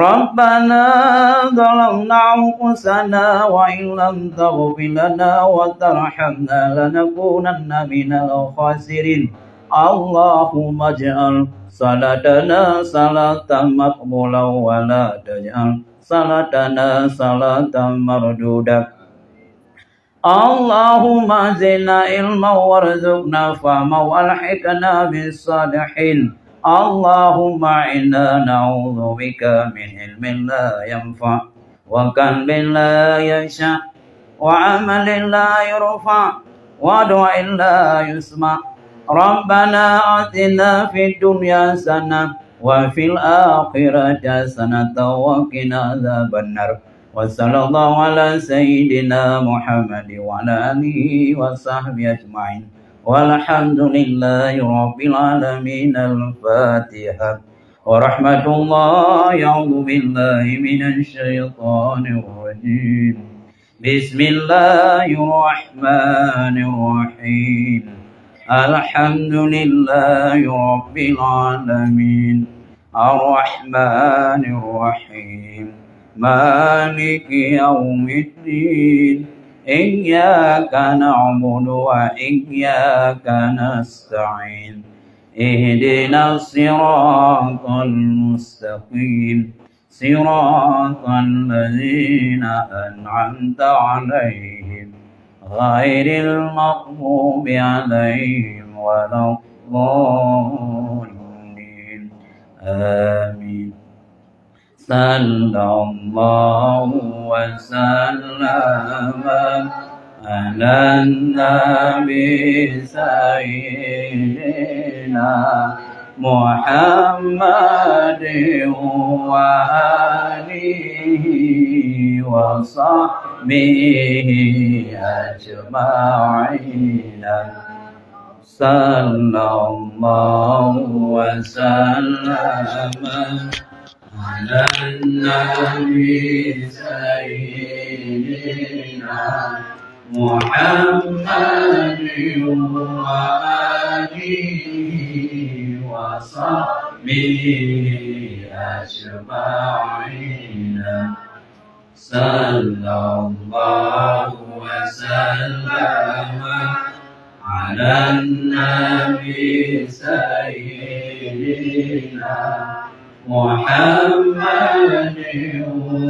ربنا ظلمنا أنفسنا وإن لم تغفر لنا وترحمنا لنكونن من الخاسرين. اللهم اجعل صلاتنا صلاة مقبولة ولا تجعل صلاتنا صلاة مردودة. اللهم زدنا علما وارزقنا فهما وألحقنا بالصالحين. اللهم إنا نعوذ بك من علم لا ينفع وقلب لا يخشع وعمل لا يرفع ودعاء لا يسمع. ربنا آتنا في الدنيا حسنة وفي الآخرة حسنة وقنا عذاب النار. وصلى الله على سيدنا محمد وعلى آله وصحبه أجمعين. والحمد لله رب العالمين. الفاتحة. ورحمة الله. أعوذ بالله من الشيطان الرجيم. بسم الله الرحمن الرحيم. الحمد لله رب العالمين. الرحمن الرحيم. مالك يوم الدين. إياك نعبد وإياك نستعين. اهدنا الصراط المستقيم. صراط الذين أنعمت عليهم غير المغضوب عليهم ولا الضالين. آمين. صلى الله وسلم على النبي سيدنا محمد. وآله وصحبه أجمعين. صلى الله وسلم على النبي سيدنا محمد وآله وصحبه أجمعين. صلى الله وسلم على النبي سيدنا محمد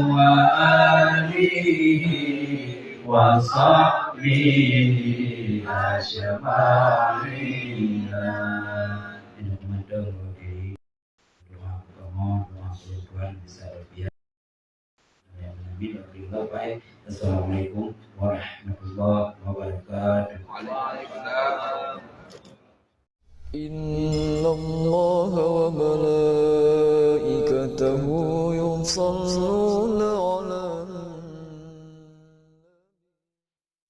وآله وصحبه أجمعين. Assalamualaikum warahmatullahi wabarakatuh. إن الله وملائكته يصلون